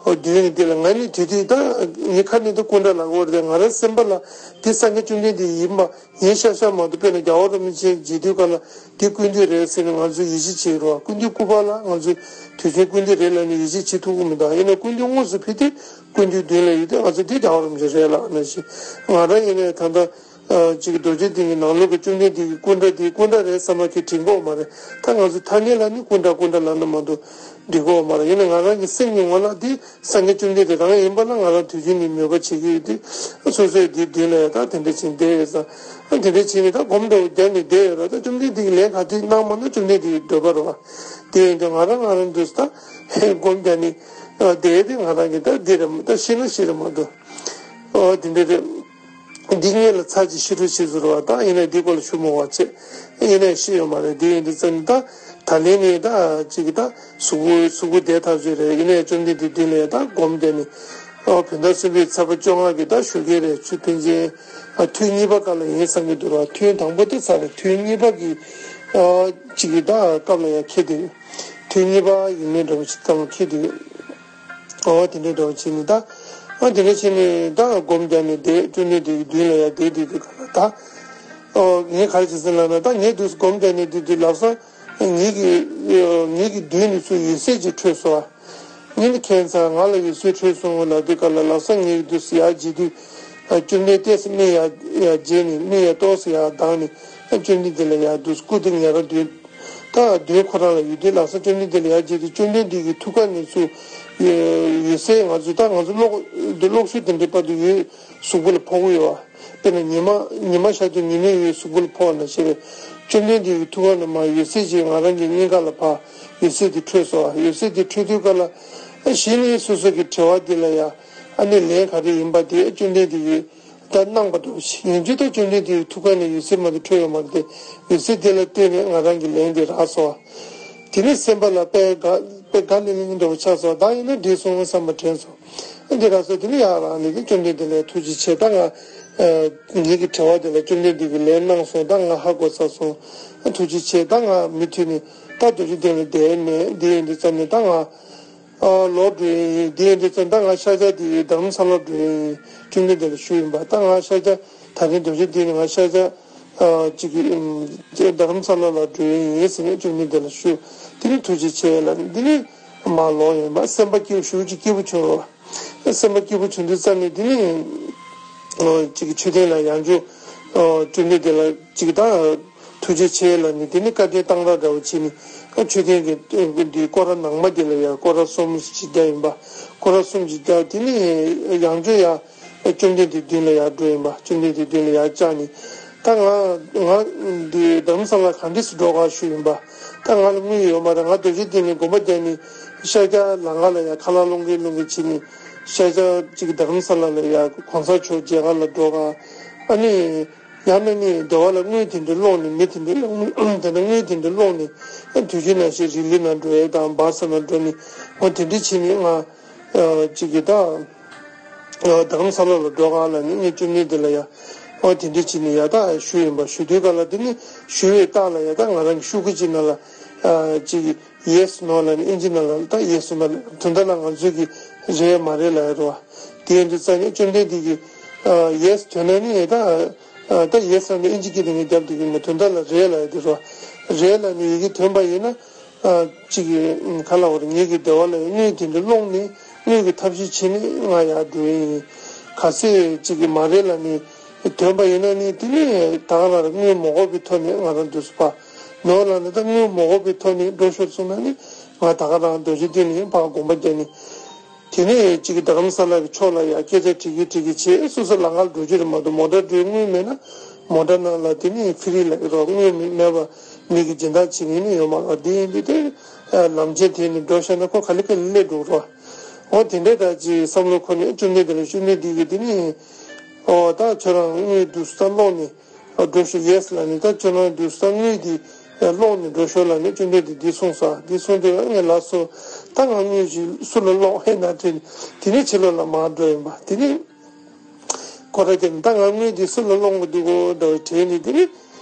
ཨོ་བསྡུས་ནས་དེ་ལ་ང་ནི་དེ་དུས་ད་ངའི་ཁ་ནས་ད་སྐུ་འདྲ་ལབ་དགོས་རེད། ང་རང་སེམས་པ་ལ་དེ་སངས་རྒྱས་བཅོམ་ལྡན་འདས་ཡིན་པ། ངས་ཤ་ཤ་མ་གཏོགས་དཔེར་ན་རྒྱལ་བ་རིན་པོ་ཆེ་མཇལ་དུས་སྐབས་ལ་འདི་སྐུ་མདུན་རེད་ཟེར་ནས་ང་ཚོས་ཡིད་ཆེས་བྱེད་ཀྱི་རེད་བ། སྐུ་མདུན་སྐུ་པར་ལ་ང་ཚོས་དུས་རྒྱུན་སྐུ་མདུན་རེད་ལབ་ནས་ཡིད་ཆེས་བྱེད་ཐུབ་ཀྱི་མི་འདུག། ཡིན་ན་སྐུ་མདུན་དངོས་སུ་ཕེབས་དུས་སྐུ་མདུན་མདུན་ལ་ཡོད་དུས་ང་ཚོ་འདི་རྒྱལ་བ་རིན་པོ་ཆེ་རེད་ལབ་ནང་བཞིན། ང་རང་ཡིན་ནའི་ད་ལྟ་ཅིག་རྡོ་རྗེ་གདན་གྱི་ནང་ལོགས་ཀྱི་བཅོམ་ལྡན་འདས་ཀྱི་སྐུ་འདྲ་འདི་སྐུ་འདྲ་རེད་བསམ་པ་གི་དྲན་གྱི་ཡོད་མ་རེད། ད་ང་ཚོ་ཐ་སྙད་ལ་ནི་སྐུ་འདྲ་སྐུ་འདྲ་ལབ་ན་མ་གཏོགས་འགྲིག་གི་ཡོད་མ་རེད། ཡིན་ན་ང་རང་གི་སེམས་ཀྱི་ངོ་ལ་འདི་སངས་རྒྱས་བཅོམ་ལྡན་འདས་རང་ཡིན་པ་ལ་ང་རང་དུས་རྒྱུན་ནས་མོས་པ་བྱེད་ཀྱི་ཡོད་དུས་སོ་སོའི་འདིའི་མདུན་ལ་ཡང་ད་དེ་འདྲ་བྱས་བསྡད་ཡོད་ཙང་། ཨ་དེ་འདྲ་བྱས་ནས་ད་སྒོམ་འདྲ་བོ་རྒྱག་ནས་བསྡད་ཡོད་ར། ད་བཅོམ་ལྡན་འདས་ཀྱིས་ལན་ག་དུས་གནང་མ་གནང་བཅོམ་ལྡན་འདས་ཀྱི་འདོད་པ་རེད་བ། དེ་ཡིན་དུས་ང་རང་ང་རང་འདུག་ད་ཧེ་སྒོམ་རྒྱག་ནས་ཨ་བསྡད་དེ་ང་རང་གིས་ད་འདི་རེད་མ་ད་ཤི་ན་ཤི་རེད་མ་གཏོགས་ཨ་དེ་འདྲ་རེད། འདི་ངེད་ལ་ཚར་གཅིག་ཤི་འགྲོ་བྱེད་ཟེར་བ་དང་ཡིན་ན་འདི་སྐོར་ལ་ཞུ་མི་དགོས་བྱས། ཡིན་ན་ཤི་ཡོད་མ་རེད། འདི་ཡིན་དུས་ཙམ་ནས་ད་ད་ལན་ནས་ད་ཅིག་ད་གཟུགས་པོ་གཟུགས་པོ་བདེ་ཐག་ཆོད་རེད། ཡིན་ན་ཡང་བཅོམ་ལྡན་འདས་མདུན་ལ་ཡང་ད་སྒོམ་བསྡད་ནས་ ཨོ་བོད་ཟླ་གསུམ་པའི་ཚེས་པ་བཅོ་ལྔ་གི་ད་ཞོགས་ཀས་རེད། ཆུ་ཕན་ཆད་ཨ་ཐུན་གཉིས་པ་སྐབས་ལ་ཡིན་བསམ་གྱི་འདུག་ར། ཐུན་དང་པོ་དེ་ཚར་རེད། ཐུན་གཉིས་པ་གི་ཨ་གཅིག་གི་ད་སྐབས་ལ་ཡ་འཁེལ་དེ། ཐུན་གཉིས་པ་ཡིན་མིན་འདྲ་བོ་ཞིག་སྐབས་ལ་འཁེལ་དེ། ཨོ་དེ་འདྲའི་འདྲ་བོ་བྱས་ནས་ད་ཨ་དེ་འདྲ་བྱས་ནས་ད་སྒོམ་རྒྱག་ནས་བསྡད། བཅོམ་ལྡན་འདས་ཀྱི་མདུན་ལ་ཡ་བསྡད་དེ་དེ་ག་ལ་ད་ཨོ་ངས་ག་རེ་བྱེད་ཟིན་ལབ་ན། ད་ངས་དུས་སྒོམ་རྒྱག་ནས་དེ་དུས་ལབ་ས་ངེད་ཀྱི་ངེད་ཀྱི་མདུན་ནས་ཚུར་འོད་ཟེར་ཅིག་འཕྲོས་སོང་བ། ངས་ནི་ཁྱད་མཚར། ང་ལ་འོད་ཟེར་འཕྲོས་སོང་ལབ་དུས་སྐབས་ལ་ལབ་ས་ངས་དུས་སུ་ཡར་བརྗེད་དུས་ཨ་བཅོམ་ལྡན་ཏོག་ཙམ་མིག་ཡར་ཡར་བརྗེད་ནས་མིག་ཡར་ཏོག་ཙམ་ཡར་གདངས་ནས་ཨ་བཅོམ་ལྡན་འདས་ལ་ཡར་དུས་སུ་སྐུ་དེ་ཉེ་རང་མདུན་ད་མདུན་ཁོ་རང་ལ་ཡོད་དུས་ལབ་ས། བཅོམ་ལྡན་འདས་ལ་ཡར་བརྗེད་དུས་བཅོམ་ལྡན་འདས་ཀྱི་ཐུགས་ཀ་ནས་ཚུར་འོད་ཟེར། ང་ཚོས་ད་ང་ཚོ་གློག་འདི་གློག་ཤུགས་དེ་འདྲའི་བར་དུ་འོད་གཟུགས་པོ་ལ་ཕོག་གི་ཡོད་བ། དཔེར་ན་ཉི་མ་ཉི་མ་ཤར་དུས་ཉི་མའི་འོད་གཟུགས་པོ་ལ་ཕོག་པ་ནང་བཞིན་རེད། བཅོམ་ལྡན་འདས་ཀྱི་ཐུགས་ཀ་ནས་མར་འོད་ཟེར་ཅིག་ང་རང་གི་སྙིང་ག་ལ་ཕར་འོད་ཟེར་དེ་འཕྲོས་སོང་བ། འོད་ཟེར་དེ་འཕྲོས་དུས་སྐབས་ལ་ཨ་གཞི་ནས་སོ་སོ་གི་དྲི་བ་འདི་ལ་ཡ་ཨ་ནི་ལན་ག་རེ་ཡིན་པ་དེ་བཅོམ་ལྡན་འདས་ཀྱིས་ད་གནང་པ་འདྲ་བོ་ཞིག་ཡིན་རྒྱུ་དེ། བཅོམ་ལྡན་འདས་ཀྱི་ཐུགས་ཀ་ནས་འོད་ཟེར་མ་གཏོགས་འཕྲོས་ཡོད་མ་རེད་དེ། འོད་ཟེར་དེ་ལ་ལྟོས་ནས་ང་རང་གི་ལན་དེ་རག་སོང་བ། དེ་ནས་སེམས་པ་ལ་དཔེ་དགའ་དཔེ་དགའ་ལི་ལི་འདྲ་བོ་ཆགས་སོང་། ད་ཡིན་ན་འགྲིག་སོང་བསམ་པ་དྲན་སོང་། འདི་རག་སོང་། དེ་ནས་ཡར་ལངས་ནས་དེ་བཅོམ་ལྡན་འདས་ལ་ཐུགས་རྗེ་ཆེ། ད་ང་ངེད་ཀྱི་དྲི་བ་དེ་ལ་བཅོམ་ལྡན་འདས་ཀྱིས་ལན་གནང་སོང་། ད་ང་ཧ་གོ་ཚར་སོང་། ཐུགས་རྗེ་ཆེ། ད་ང་མུ་མཐུད་ནས་ད་རྡོ་རྗེ་གདན་ལ་བསྡད་མེད། འདི་ཡིན་དུས་ཙམ་ནས་ད་ང་ཨ་ལོག་འགྲོ་ཡིན། འདི་ཡིན་དུས་ཙམ་ད་ང་ཤར་རྒྱག་དེ་རྡ་རམ་ས་ལར་འགྲོ་ཡིན། བཅོམ་ལྡན་འདས་ལ་ཞུས་ཡིན་པ། ད་ང་ཤར་རྒྱག་ད་རིང་རྡོ་རྗེ་གདན་ནས་ང་ཤར་རྒྱག་ཨ་ཅིག་གི་ཨམ་རྡ་རམ་ས་ལ་ལ་འགྲོ་ཡིན་ཟེར་ནས་བཅོམ་ལྡན་འདས་ལ་ཞུས། དེ་ནས་ཐུགས་རྗེ་ཆེ་ལབ་ནས་དེ་ནས་མར་ལོག་ཡིན་པ། སེམས་པ་སྐྱིད་པོ་ཞེ་པོ་ཅིག་སྐྱིད་པོ་བྱུང་རོ། སེམས་པ་སྐྱིད་པོ་བྱུང་དུས་ཙམ་ནས་དེ་ནས་ཨོ་ཅིག་གི་མཆོད་རྟེན་ལ་ཡང་བསྐྱར་ཨོ་བཅོམ་ལྡན་འདས་ལ་ཅིག་ད་ཐུགས་རྗེ་ཆེ་ལབ་ནས་དེ་ནས་བཀའ་དྲིན་བཏང་ར་འདྲ་བོ་བྱས་ནས་ཨ་མཆོད་རྟེན་གྱི་འདི་སྐོར་ར་ནང་མ་དེ་ལ་ཡང་སྐོར་ར་གསུམ་ཅིག་བརྒྱབ་ཡིན་པ། སྐོར་ར་གསུམ་ཅིག་བརྒྱབ། དེ་ནས་ཡང་བསྐྱར་ཡང་བཅོམ་ལྡན་འདས་མདུན་ལ་ཡར་འགྲོ་ཡིན་པ། བཅོམ་ལྡན་འདས་མདུན་ལ་ཡར་བཅར་ནས་ད་ང་ང་འདི་རྡ་རམ་ས་ལ་ག་འདྲས་སེ་འགྲོ་ག་ཞུས་ཡིན་པ། ད་ང་ལ་དངུལ་ཡོད་མ་རེད། ང་རྡོ་རྗེ་གདན་ནས་དགོན་པ་བརྒྱབ་ནས་ཤར་རྒྱག་ལམ་ཁ་ལ་ཡར་ཁ་ལག་སློང་གིན་སློང་གིན་བྱས་ནས་ཤར་རྒྱག་ཅིག་རྡ་རམ་ས་ལ་ལ་ཡར་གོང་ས་མཆོག་མཇལ་ཁ་ལ་འགྲོ་ག། ཨ་ནི་ཡང་ན་ནི་སྡེ་བ་ལ་དངུལ་དེ་འདྲ་སློང་ནས། མི་དེ་འདྲ་སློང་ནས། དེ་འདྲ་དངུལ་དེ་འདྲ་སློང་ནས་ཨ་དུས་རྒྱུན་ནང་བཞིན་རི་ལི་ནང་འགྲོ་ཡས་དང་བ་ས་ནང་འགྲོ་ནས་འོ་དེ་འདྲ་བྱས་ནས་ང་ཨ་ཅིག་གི་ད་ཨ་རྡ་རམ་ས་ལ་ལ་འགྲོ་ག་ལབ་ནས་ངས་བཅོམ་ལྡན་འདས་ལ་ཡ་ཨ་དེ་འདྲ་བྱས་ནས་ཡ་ད་ཞུས་ཡིན་པ། ཞུ་དུས་སྐབས་ལ་དེ་ནི་ཞུ་བའི་རྟགས་ལ་ཡ་ད་ང་རང་གི་ཤོག་གུ་ཅིག་ནང་ལ་ཨ་ཅིག་ཡེ་སི་ནོ་ལབ་ནས་ཨིན་ཇི་ནང་ལ་ད་ཡེ་སི་ནོ་ལབ། དོན་དག་ལ་ང་ཚོས་ཀྱི་རེད་མ་རེད་ལབ་ཡ་རེད་བ། དེ་ཡིན་དུས་ཙམ་ནས་བཅོམ་ལྡན་འདས་ཀྱིས་ཨ་ཡེ་སི་དོན་ན་ནི་ད་ཨ་ད་ཡེ་སི་ལབ་ནས་ཨིན་ཇི་སྐད་དུ་ངས་རྒྱབ་བསྡད་ཀྱི་མེད། དོན་དག་ལ་རེད་ལབ་ཡ་དེ་རེད་བ། རེད་ལབ་ནས་ཡི་གེ་ཐོན་པ་ཡིན་ན་ཨ་ཅིག་གི་ཨ་ག་ལབ་དགོས་རེད། ངེད་ཀྱི་སྡེ་བ་ལ་ཡ་དངུལ་དེ་འདྲ་སློང་ནས་དངུལ་གྱི་ཐབས་ཤེས་བྱས་ནས་ང་ཡར་འགྲོ་ཡི་ཡིན། གལ་སྲིད་ཅིག་གི་མ་རེད་ལབ་ནས་ཐོན་པ་ཡིན་ན་ནི་དེ་ནས་ད་ག་རང་དངུལ་མ་དགོས་པའི་ཐོག་ནས་ང་རང་འདུག་སེ་ཕར་ནོར་ལ་ནི་ད་དངུལ་མ་དགོས་པའི་ཐོག་ནས་འགྲོ་ཤོར་སོང་ན་ནི་ང་ད་ག་རང་རྡོ་རྗེ་གདན་ནས་ཕར་དགོངས་པ་རྒྱག་ནས། དེ་ནས་ཅིག་གི་རྡ་རམ་ས་ལ་གི་ཕྱོགས་ལ་ཡ་སྐད་ཆ་དྲི་གི་དྲི་གི་བྱས། སོ་སོ་ལམ་ཁར་འགྲོ་རྒྱུ་རེད་མ་གཏོགས་མོ་ཊ་འགྲོའི་དངུལ་མེད་ན་མོ་ཊ་ནང་ལ་དེ་ནས་ཕི་རི་ལབ་ཀྱི་རོགས། དངུལ་མེད་མེད་པ་མི་གི་སྦྱིན་བདག་བྱེད་མཁན་ནི་ཡོད་མ་རེད། དེ་ཡིན་དུས་དེ་ལམ་ཆེན་དེ་ནས་འགྲོ་ཤེས་ན་ཁོ་ག་ལེ་ག་ལེ་སླེབས་འགྲོ་གི་རེད། འོ་དེ་འདྲའི་འདྲ་ཅིག་བསམ་བློ་འཁོར་ནས་བཅོམ་ལྡན་འདས་ལ་བཅོམ་ལྡན་འདས་ཀྱིས་དེ་ནས་འོ་ད་ཁྱོད་རང་དངུལ་འདུག་སེ་ད་སློང་ནས་འགྲོ་ཤོག་ཡེ་སི་ལབ་ནས། ད་ཁྱོད་རང་འདུག་སེ་ད་དངུལ་དེ་སློང་ནས་འགྲོ་ཤོག་ལབ་ནས་བཅོམ་ལྡན་འདས་འདི་གསུངས་སོང་། འདི་གསུངས་དུས་ངས་ལབ་སོང་། ད་ང་དངུལ་ཞིག་སུ་ལ་སློང་ཧེ་ན་དྲན། དེ་ནས་ཕྱི་ལོགས་ལ་མར་འགྲོ་ཡིན་པ། དེ་ནས་ཁོ་ར་ཀྱང་ད་ང་དངུལ་འདི་སུ་ལ་སློང་གི་འདུག་གོ་འདྲ་བོ་དྲན་ནས། དེ་ནས་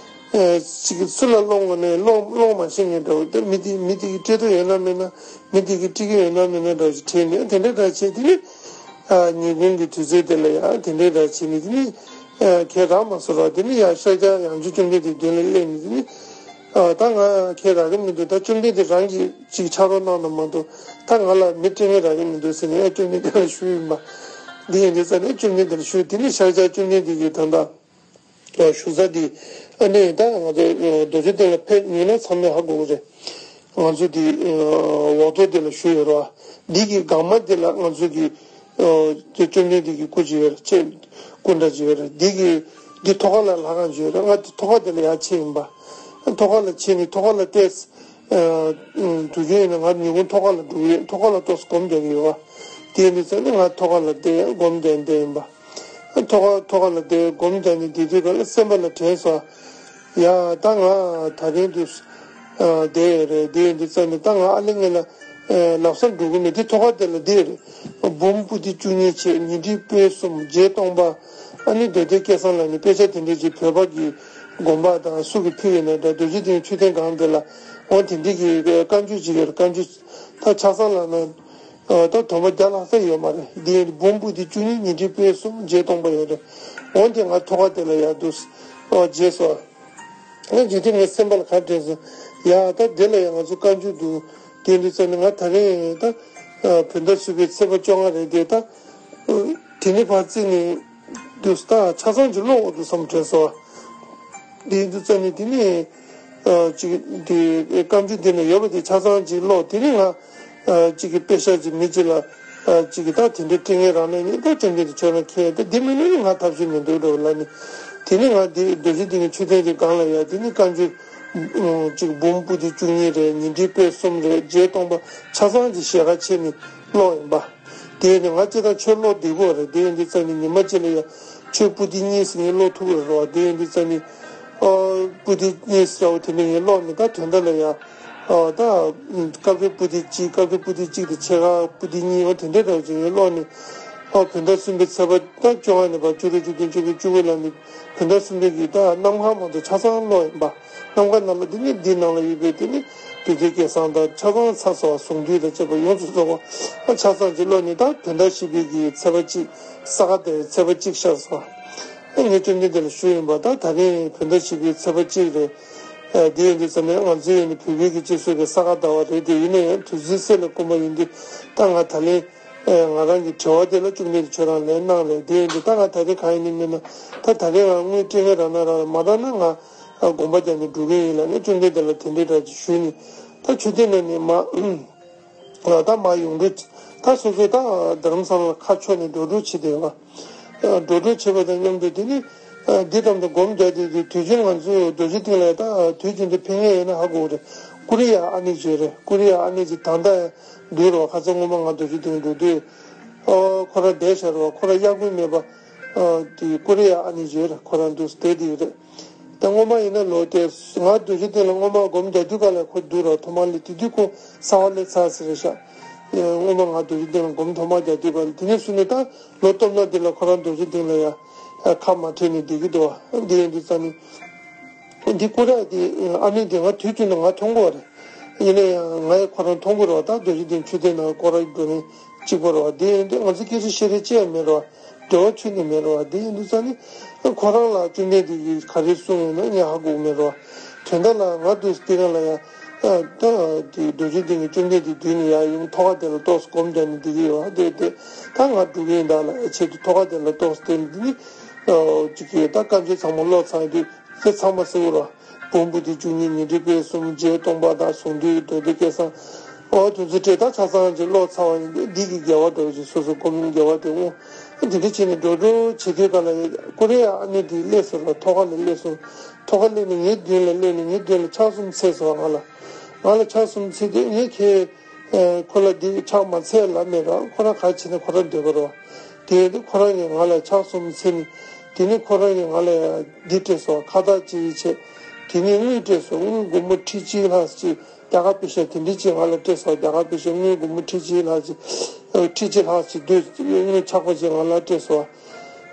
ཨ་ཅིག་སུ་ལ་སློང་གི་ནས་སློང་སློང་མ་ཤེས་མཁན་འདྲ་བོ། ད་མི་དེ་མི་དེ་གིས་སྤྲད་དོ་ཡོད་ན་མེད་ན། མི་དེ་གིས་སྤྲད་ཀྱི་ཡོད་ན་མེད་ན་འདྲ་བོ་ཞིག་དྲན་ནས། དེ་འདྲ་འདྲ་བྱས། དེ་ནས་ཨ་ཉིན་གུང་གི་དུས་ཚོད་དེ་ལ་ཡང་དེ་འདྲ་འདྲ་བྱས་ནས། དེ་ནས་ཨ་ཁྱེད་རག་མ་སོང་ར། དེ་ནས་ཡར་ཤར་རྒྱག་ཡང་བསྐྱར་བཅོམ་ལྡན་འདས་མདུན་ལ་སླེབས་ནས། དེ་ནས་ཨ་ད་ང་ཁྱེད་རག་གི་མི་འདུག་ད་བཅོམ་ལྡན་འདས་རང་གིས་ཅིག་ཕྱག་རོགས་གནང་ན་མ་གཏོགས་ད་ང་ལ་མི་སྤྲད་མཁན་རག་གི་མི་འདུག་ཟེར་ནས་ཨ་བཅོམ་ལྡན་འདས་ལ་ཞུས་ཡིན་པ། འདི་ཡིན་དུས་ཙམ་ནས་བཅོམ་ལྡན་འདས་ལ་ཞུས། དེ་ནས་ཤར་རྒྱག་བཅོམ་ལྡན་འདས་ཀྱི་དོན་དག་ཞུ་ས་འདི་ཨ་ནི་ད་ང་ཚོ་རྡོ་རྗེ་གདན་ལ་ཕེབས་ཡོད་ན་ཚང་མས་ཧ་གོ་གི་རེད། ང་ཚོ་འདི་འོག་ཐོག་འདི་ལ་བཞུགས་ཡོད་རེད་བ། འདི་གི་སྒང་མ་འདི་ལ་ང་ཚོ་གི་ཨ་བཅོམ་ལྡན་འདས་ཀྱི་སྐུ་ཅིག་ཡོད་རེད། ཆེ་སྐུ་འདྲ་ཅིག་ཡོད་རེད། འདི་གི་འདི་ཐོག་ཁ་ལ་ལྷ་ཁང་ཅིག་ཡོད་རེད། ང་འདི་ཐོག་ཁ་འདི་ལ་ཡར་ཕྱིན་ཡིན་པ། ཐོག་ཁ་ལ་ཕྱིན་ནས་ཐོག་ཁ་ལ་བལྟས། ཨ་ཨ་དུས་རྒྱུན་ཡིན་ན་ང་ཉིན་གུང་ཐོག་ཁ་ལ་འགྲོ་གི་ཡོད། ཐོག་ཁ་ལ་ཏོག་ཙམ་སྒོམ་བསྡད་ཀྱི་ཡོད་བ། དེ་ཡིན་དུས་ཙམ་ནས་ང་ཐོག་ཁ་ལ་བསྡད་སྒོམ་བསྡད་བསྡད་ཡིན་པ། ཐོག་ཁ་ཐོག་ཁ་ལ་བསྡད་སྒོམ་བསྡད་ནས་བསྡད་དུས་སྐབས་ལ་སེམས་པ་ལ་དྲན་སོང་། ཡ་ད་ང་ད་རིང་དུས་ཨ་བསྡད་ཡོད་རེད། དེ་ཡིན་དུས་ཙམ་ནས་ད་ང་ཨ་ལེ་ངེད་ལ་ ལམ་སང་འགྲོ་གི་མེད་དེ། ཐོག་ཁ་དེ་ལ་དེ་རེད། འབུམ་པོ་ཏི་བཅུ་གཉིས་བྱས། ཉི་ཁྲི་པད་གསུམ། རྗེ་སྟོང་པ། ཨ་ནི་རྡོ་རྗེ་སྐལ་བཟང་ལ་ནི་དཔེ་ཆ་དེ་འདྲས་ཀྱི་བོད་པ་གི་དགོན་པ་དང་སུ་གི་ཕུལ་ཡོད་ན་འདྲ། རྡོ་རྗེ་གདན་མཆོད་རྟེན་སྒང་དེ་ལ་འོ་དེ་འདྲས་ཀྱི་བཀའ་འགྱུར་ཅིག་ཡོད་རེད། བཀའ་འགྱུར་ད་ཆ་ཚང་ལ་ན། ད་དོན་པ་བརྒྱ་ལྷག་ཙམ་ཡོད་མ་རེད། འདི་ཡིན་འབུམ་པོ་ཏི་བཅུ་གཉིས། ཉི་ཁྲི་པད་གསུམ། རྗེ་སྟོང་པ་ཡོད་རེད། འོ་དེ་ང་ཐོག་ཁ་དེ་ལ་ཡར་འདུག་ཨོ་རྗེས་སོ། ཨ་ཇི་ཐེ་ངའི་སེམས་པ་ལ་ག་དྲན་སོང་། ཡ་ད་དེ་ལ་ཡང་ང་ཚོ་བཀའ་འགྱུར་འདུག་དེ་འདི་ཙམ་ནི་ང་ད་རེས་ད་བོད་ཟླ་གསུམ་པའི་ཚེས་པ་བཅོ་ལྔ་རེད་དེ། ད་དེ་ནི་ཕར་བརྩིས་ནས་འདུག་ད་ཆ་ཚང་ཅིག་ཀློག་འོ་འདུག་བསམ་དྲན་སོང་། དེ་འདི་ཙམ་ནི་དེ་ནི་ཅིག་དེ་བཀའ་འགྱུར་འདི་ན་ཡོད་པ་དེ་ཆ་ཚང་ཅིག་ཀློག་དེ་ནི་ང་ཅིག་གི་དཔེ་ཤག་ཅིག་མི་ཅིག་ལ་ཅིག་གི་ད་དེ་འདྲའི་སྤྲིང་ངེ་རང་ལས་ནི་ད་བཅོམ་ལྡན་འདས་ཆོས་རང་མཁྱེན་ད་འདི་མི་ནི་ང་ཐབས་ཤེས་མི་འདུག་འགྲོ་ལ་ནི། དེ་ནི་ང་འདི་རྡོ་རྗེ་གདན་གྱི་མཆོད་རྟེན་གྱི་སྒང་ལ་ཡ་དེ་ནི་བཀའ་འགྱུར་ཅིག་འབུམ་པོ་ཏི་བཅུ་གཉིས་རེད། ཉི་ཁྲི་པད་གསུམ་རེད། རྗེ་སྟོང་པ་ཆ་ཚང་གི་ཞལ་ཁ་ཕྱེ་ནས་ཀློག་ཡིན་པ། དེ་ནི་ང་སྤྱིར་བཏང་ཆོས་ཀློག་བདེ་པོ་རེད། དེ་ཡིན་དུས་ཙམ་ནི་ཉི་མ་གཅིག་ལ་ཡ་ཆོས་པོ་ཏི་གཉིས་ཟིན་ནས་ཀློག་ཐུབ་པ་རེད་བ། དེ་ཡིན་དུས་ཙམ་ནི་ཨོ་པོ་ཏི་གཉིས་ཟེར་བ་དེ་འདྲ་ངས་ཀློག་ནས། ད་དོན་དག་ལ་ཡ་ཨོ་ད་སྐབས་རེ་པོ་ཏི་གཅིག་སྐབས་རེ་པོ་ཏི་གཅིག་དང་ཕྱེད་ཀ་པོ་ཏི་གཉིས་འོ་དེ་འདྲ་འདྲ་བ་ཅིག་ངས་ཀློག་ནས། ཨོ་བོད་ཟླ་གསུམ་པའི་ཚེས་པ་ད་བཅོ་ལྔ་ནས་ཕར་བཅུ་དྲུག་བཅུ་བདུན་བཅུ་དགུ་བཅུ་དགུ་ལ་ནི་བོད་ཟླ་གསུམ་པའི་གི་ད་གནམ་གང་མ་གཏོགས་ཆ་ཚང་ཀློག་ཡིན་པ། གནམ་གང་ནང་ལ་དེ་ནི་འདི་ནང་ལ་ཡོད་པའི་དེ་ནི་རྡོ་རྗེ་སྐལ་བཟང་དང་ཆ་ཚང་ཚར་སོང་བ། གཟུངས་འདུས་དང་བཅས་པ་ཡོངས་སུ་རྫོགས་པ་ཆ་ཚང་ཅིག་ཀློག་ནས། ད་བོད་ཟླ་བཞི་པའི་གི་ཚེས་པ་གཅིག་ས་ག་ཟླ་བའི་ཚེས་པ་གཅིག་ཤར་སོང་། ཨ་ངས་བཅོམ་ལྡན་འདས་ལ་ཞུས་ཡིན་པ། ད་ད་རིང་བོད་ཟླ་བཞི་པའི་ཚེས་པ་གཅིག་རེད། ཨ་དེ་ཡིན་དུས་ཙམ་ནས་ང་ཚོའི་ཡིན་ནི་བོད་པའི་གི་སྤྱི་ཚོགས་ཀྱི་ས་ག་ཟླ་བ་རེད་དེ། ཡིན་ན་ཡང་དུས་ཚོད་གསེར་ལས་དཀོན་པ་ཡིན་དུས་ད་ང་ད་ལན་ཨ་ང་རང་གི་དྲི་བ་དེ་ལ་བཅོམ་ལྡན་འདས་ཁྱོད་རང་ལན་གནང་ལས། དེ་ཡིན་དུས་ད་ང་ད་རིང་གང་ཡིན་ནི་མིན་ན། ད་ད་རིང་ང་དངུལ་སྤྲད་མཁན་རག་ན་རག་ལ་མ་རག་ན་ང་ཨ་དགོངས་པ་རྒྱག་ནས་འགྲོ་གི་ཡིན་ལབ་ནས་བཅོམ་ལྡན་འདས་ལ་དེ་འདྲའི་འདྲ་ཅིག་ཞུས་ནས། ད་མཆོད་རྟེན་ནང་ནས་མ་ཨ་ད་མ་ཡོང་འགྲོ། ད་སོ་སོ་ད་རྡ་རམ་ས་ལ་ཁ་ཕྱོགས་ནས་འགྲོ་འགྲོ་བྱེད་བསྡད་པ། འགྲོ་གྲོན་བྱེད་པ་དང་མཉམ་དུ་དེ་ནི་འདི་ཙམ་དུ་སྒོམ་རྒྱག་དུས་དུས་རྒྱུན་ང་ཚོས་རྡོ་རྗེ་གདན་ལ་ད་དུས་རྒྱུན་དུ་ཕེབས་མཁན་ཡོད་ན་ཧ་གོ་གི་རེད། ཀོ་རི་ཡ་ཨ་ནེ་ཅིག་རེད། ཀོ་རི་ཡ་ཨ་ནེ་ཅིག་ད་ལྟ་འདུག་རོགས། ཁ་སང་སྔོན་མ་ང་རྡོ་རྗེ་གདན་འགྲོ་དུས་ཨོ་ཁོ་རང་བསྡད་ཤག་རོགས། ཁོ་རང་གཡག་རྒུན་མེད་པ། དེ་ཀོ་རི་ཡ་ཨ་ནེ་ཅིག་རེད། ཁོ་རང་འདུག་བསྡད་དེ་རེད། ད་སྔོན་མ་ཡིན་ན་ལོ་དེ་ང་རྡོ་རྗེ་གདན་ལ་སྔོན་མ་སྒོམ་རྒྱག་དུས་ག་ལ་ཁོ་འདུག་རོགས། ཐོག་མ་ལས་དེ་དུས་ཁོ་གསང་བ་ལས་ཚར་ཟེར་རེད་ཤག་སྔོན་མ་ང་རྡོ་རྗེ་གདན་ལ་སྒོམ་ཐོག་མ་རྒྱག་དུས་ག་ལ། དེ་ནས་བཟུང་ནས་ད་ལོ་སྟོད་ན་འདི་ལ་ཁོ་རང་རྡོ་རྗེ་གདན་ལ་ཡ་ཁ་མ་བྲལ་ནས་བསྡད་ཀྱི་འདུག་བ། འདི་ཡིན་དུས་ཙང་ནི་འདི་ཀོ་རི་ཡ་དེ་ཨ་ནེ་དེ་ང་དུས་རྒྱུན་དུ་ང་མཐོང་གི་ཡོད་རེད། ཡིན་ན་ཡང་ང་ཡི་ཁོ་རང་མཐོང་གི་རེད་བ། ད་རྡོ་རྗེ་གདན་མཆོད་རྟེན་ནང་སྐོར་ར་འགྲོ་མཁན་གཅིག་པ་རེད་བ། དེ་ཡིན་དུས་ང་ཚོ་སྐད་ཆ་བཤད་རེས་ཅི་ཡང་མེད་རེད་བ། འབྲེལ་བ་ཁྱོན་ནས་མེད་རེད་བ། དེ་ཡིན་དུས་ཙང་ནི་ཁོ་རང་ལ་བཅོམ་ལྡན་འདས་ཀྱིས་ག་རེ་གསུངས་ཡོད་ན་ངས་ཧ་གོ་གི་མེད་རེད་བ། དོན་དག་ལ་ང་དུས་དེ་ག་ལ་ཡ་ད་དེ་རྡོ་རྗེ་གདན་གྱི་བཅོམ་ལྡན་འདས་མདུན་ནས་ཡར་ཡོང་ཐོག་ཁ་དེ་ལ་ཏོག་ཙམ་སྒོམ་རྒྱག་ནས་བསྡད་ཀྱི་ཡོད་བ། དེ་དེ་ད་ང་འགྲོ་གི་ཡིན་ད་ལབ་ཆེད་དུ་ཐོག་ཁ་དེ་ལ་ཏོག་ཙམ་བསྡད་ནས་དེ་ནི་ཅིག་གིས་ད་བཀའ་འགྱུར་ཚང་མ་ཀློག་ཚར་དུས། དེ་ཚང་མ་གསལ་བོ་ར། འབུམ་པོ་ཏི་བཅུ་གཉིས། ཉི་ཁྲི་པད་གསུམ། རྗེ་སྟོང་པ་དང་གཟུངས་འདུས། རྡོ་རྗེ་སྐལ་བཟང་། ཨོ་དེ་ཚོ་བྲིས་ད་ཆ་ཚང་ཅིག་ཀློག་ཚར་བ་ཡིན་དུས་འདི་གི་དགེ་བ་འདྲ་བོ་ཅིག་སོ་སོ་སྒོམ་དགེ་བ་དེ་འོང་། དེ་འདྲ་བྱས་ནས་འགྲོ་འགྲོ་བྱེད་དུས་ག་ལ་ཡ་ཀོ་རི་ཡ་ཨ་ནེ་དེ་སླེབས་སོང་ར། ཐོག་ཁ་ལ་སླེབས་སོང་། ཐོག་ཁ་སླེབས་ནས་ངའི་མདུན་ལ་སླེབས་ནས་ངའི་མདུན་ལ་ཕྱག་གསུམ་འཚལ་སོང་བ། ང་ལ་ང་ལ་ཕྱག་གསུམ་འཚལ་དུས་ངས་ཁྱེད་ཁོ་ལ་འདི་ཕྱག་མ་འཚལ་ལབ་མེད་ར། ཁོ་རང་ག་བྱས་ན་ཁོ་རང་འདོད་པ་རེད་བ། དེ་ཡིན་དུས་ཁོ་རང་གིས་ང་ལ་ཕྱག་གསུམ་འཚལ་ནས། དེ་ནས་ཁོ་རང་གིས་ང་ལ་འདི་སྤྲད་སོང་། ཁ་བཏགས་གཅིག་བྱས། དེ་ནས་དངུལ་སྤྲད་སོང་། དངུལ་སྒོར་མོ་ཁྲི་གཅིག་ལྷག་ཅིག་རྒྱ་གར་པེ་ཤ་དེ་འདྲ་ཅིག་ང་ལ་སྤྲད་སོང་། རྒྱ་གར་པེ་ཤ་དངུལ་སྒོར་མོ་ཁྲི་གཅིག་ལྷག་ཅིག་ཁྲི་གཅིག་ལྷག་ཅིག་དུས་དངུལ་ཆག་པ་ཅིག་ང་ལ་སྤྲད་སོང་།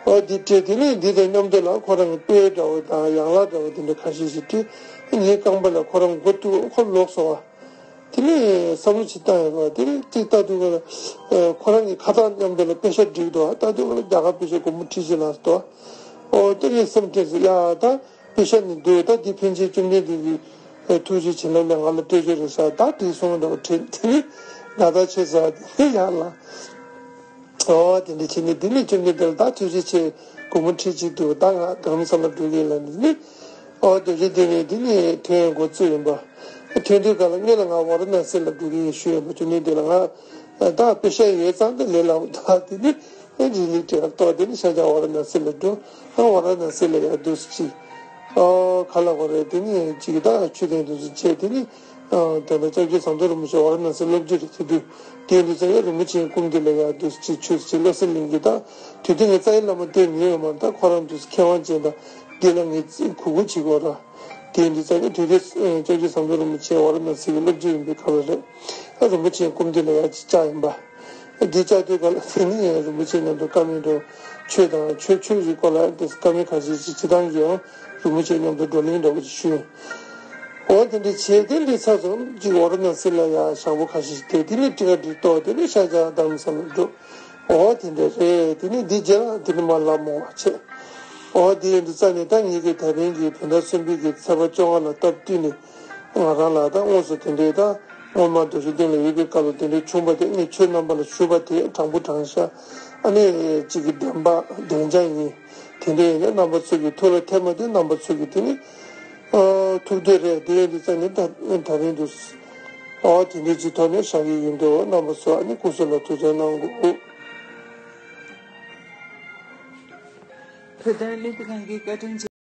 ཨོ་འདི་སྤྲད། དེ་ནས་འདི་དང་མཉམ་དུ་ལ་ཁོ་རང་གི་དཔེ་འདྲ་བོ་དང་ཡན་ལག་འདྲ་བོ་དེ་འདྲ་ཁ་ཤས་ཤིག་སྤྲད། ངའི་རྐང་པ་ལ་ཁོ་རང་མགོ་གཏུགས། ཁོ་ལོག་སོང་བ། དེ་ནས་བསམ་བློ་ཞིག་བཏང་ཡོད་པ། དེ་ནས་ཅིག་ལྟ་དུས་ག་ལ་ཁོ་རང་གི་ཁ་བཏགས་མཉམ་དུ་ལ་པེ་ཤ་བསྒྲིགས་འདུག་ལྟ་དུས་ག་ལ་རྒྱ་གར་པེ་ཤ་སྒོར་མོ་ཁྲི་གཅིག་ལྷག་འདུག་ཨོ་དེ་ནས་སེམས་ཁྲལ་སོང་། ཡ་ད་པེ་ཤ་ནི་འདུག་ད་འདི་ཕན་ཆད་བཅོམ་ལྡན་འདས་ཀྱི་ཐུགས་རྗེ་བྱིན་རླབས་ལས་ང་ལ་སྤྲད་རྒྱུ་རེད་ཟེར། ད་དེ་སོང་འདྲ་བོ་དྲན། དེ་ནས་དགའ་ཐག་ཆོད་ཟེར། དེ་ནས་ཡར་ལངས། ཨོ་དེ་འདྲ་བྱས་ནས་དེ་ནས་བཅོམ་ལྡན་འདས་ལ་ད་ཐུགས་རྗེ་ཆེ། སྒོར་མོ་ཁྲི་གཅིག་འདུག་ད་ང་རྡ་རམ་ས་ལ་འགྲོ་གི་ཡིན་ལབ་ནས་ནི། ཨོ་རྡོ་རྗེ་གདན་ནས་དེ་ནས་ཐོན་འགོ་བཙུགས་ཡིན་པ། ཐོན་དུས་ག་ལ་སྔོན་ལ་ང་ཝཱ་ར་ཎ་སི་ལ་འགྲོ་གི་ཡིན་ཞུས་ཡིན་པ། བཅོམ་ལྡན་འདས་ལ་ང་ད་པེ་ཤ་ཡོད་ཙང་ད་ལས་སླ་པོ། ད་དེ་ནི་རིན་ལིག་སྤྲད་ལ་གཏོར། དེ་ནི་ཤར་རྒྱག་ཝཱ་ར་ཎ་སི་ལ་འགྲོ། ཨ་ཝཱ་ར་ཎ་སི་ལ་ཡར་འདུག་སེ་ཅིག་ཨོ་ག་ལ་གོ་རེད། དེ་ནི་ཅིག་ད་མཆོད་རྟེན་དེ་ཚོ་བྱས། དེ་ནི། ཨ་དེ་ནས་སྐྱབས་རྗེ་ཟམ་གདོང་རིན་པོ་ཆེ་ཝཱ་ར་ཎ་སི་སློབ་སྦྱོང་རེ་བྱེད་དུས། དེ་ཡིན་དུས་ཙང་ཡང་རིན་པོ་ཆེའི་སྐུ་མདུན་ལ་ཡར་འདུག་སེ་ཅིག་ཆོས་ཅིག་བློ་གསལ་གླིང་གི་ད་དུས་དེ་ངས་རྩ་བའི་བླ་མ་བསྟེན་མྱོང་ཡོད་མ་རེད། ད་ཁོ་རང་འདུག་སེ་མཁས་དབང་ཅན་དང་འདི་ལ་ངས་གུས་བཀུར་བྱེད་དགོས་ར། དེ་ཡིན་དུས་ཙང་ནི་དེ་དུས་སྐྱབས་རྗེ་ཟམ་གདོང་རིན་པོ་ཆེ་ཝཱ་ར་ཎ་སི་གི་སློབ་སྤྱི་ཡིན་པའི་སྐབས་ལ་རེད། ཨ་རིན་པོ་ཆེའི་སྐུ་མདུན་ལ་ཡར་ཅིག་བཅར་ཡིན་པ། ཨ་འདི་བཅར་དུས་སྐབས་ལ་དེ་ནི་རིན་པོ་ཆེ་མཉམ་དུ་བཀའ་མོལ་འགྲོ། ཆོས་དང་ཆོས་ཆོས་ཀྱི་སྐོར་ལ་དེ་བཀའ་མོལ་ཁ་ཤས་ཅིག་བྱེད་སྟངས་ཀྱི་ཡང་རིན་པོ་ཆེ་མཉམ་དུ་བགྲོ་གླེང་འདྲ་བོ་ཅིག་ཞུས། འོ་དེ་འདྲ་བྱས་དེ་འདྲ་ཚར་སོང་ཅིག་ཝཱ་ར་ཎ་སི་ལ་ཡར་ཞག་པོ་ཁ་ཤས་ཤིག་བསྡད། དེ་ནས་ཊི་ཀ་ཊི་གཏོང་། དེ་ནས་ཤར་རྒྱག་རྡ་རམ་ས་ལ་འགྲོ། འོ་དེ་འདྲ་རེད། དེ་ནས་འདི་རྗེས་ལ་དེ་ནས་མར་ལ་མོ་བ་བྱས། འོ་དེ་ཡིན་དུས་ཙང་ནས་ད་ངེད་ཀྱི་ད་ཕན་གྱི་བོད་ཟླ་གསུམ་པའི་གི་ཚེས་པ་བཅོ་ལྔ་ལ་སྟབས་བསྟུན་ནས་ང་རང་ལ་ད་དངོས་སུ་དེ་འདྲའི་ད་སྔོན་མ་རྡོ་རྗེ་གདན་ལ་ཡོད་པའི་སྐབས་ལ་དེ་འདྲའི་བྱུང་བ་དེ་ངས་ཁྱོད་རྣམ་པ་ལ་ཞུས་པ་དེ་དྲང་པོ་དྲང་བཞག་ཨ་ནི་གཅིག་གི་བདེན་པ་བདེན་འཇགས་ཡིན། དེ་འདྲ་ཡིན་ན་རྣམ་པ་ཚོ་གི་ཐུགས་ལ་ཐེབས་མ་དེ་རྣམ་པ་ཚོ་གི་དེ་ནི་ཨ་ཐུགས་འདོད་རེད། དེ་ཡིན་དུས་ཙང་ནས་ད་ད་རིང་དུ་ཨོ་དེ་འདྲའི་ཅིག་ཐོག་ནས་བཞག་གི་ཡིན་འདུག་རྣམ་པ་ཚོ་ཨ་ནི་སྐུ་གཟུགས་ལ་ཐུགས་ཆེ་གནང་དགོས། བོད་དོན་བློན་པོ་ཁང་གི་བཀའ་དྲིན་ཆེ།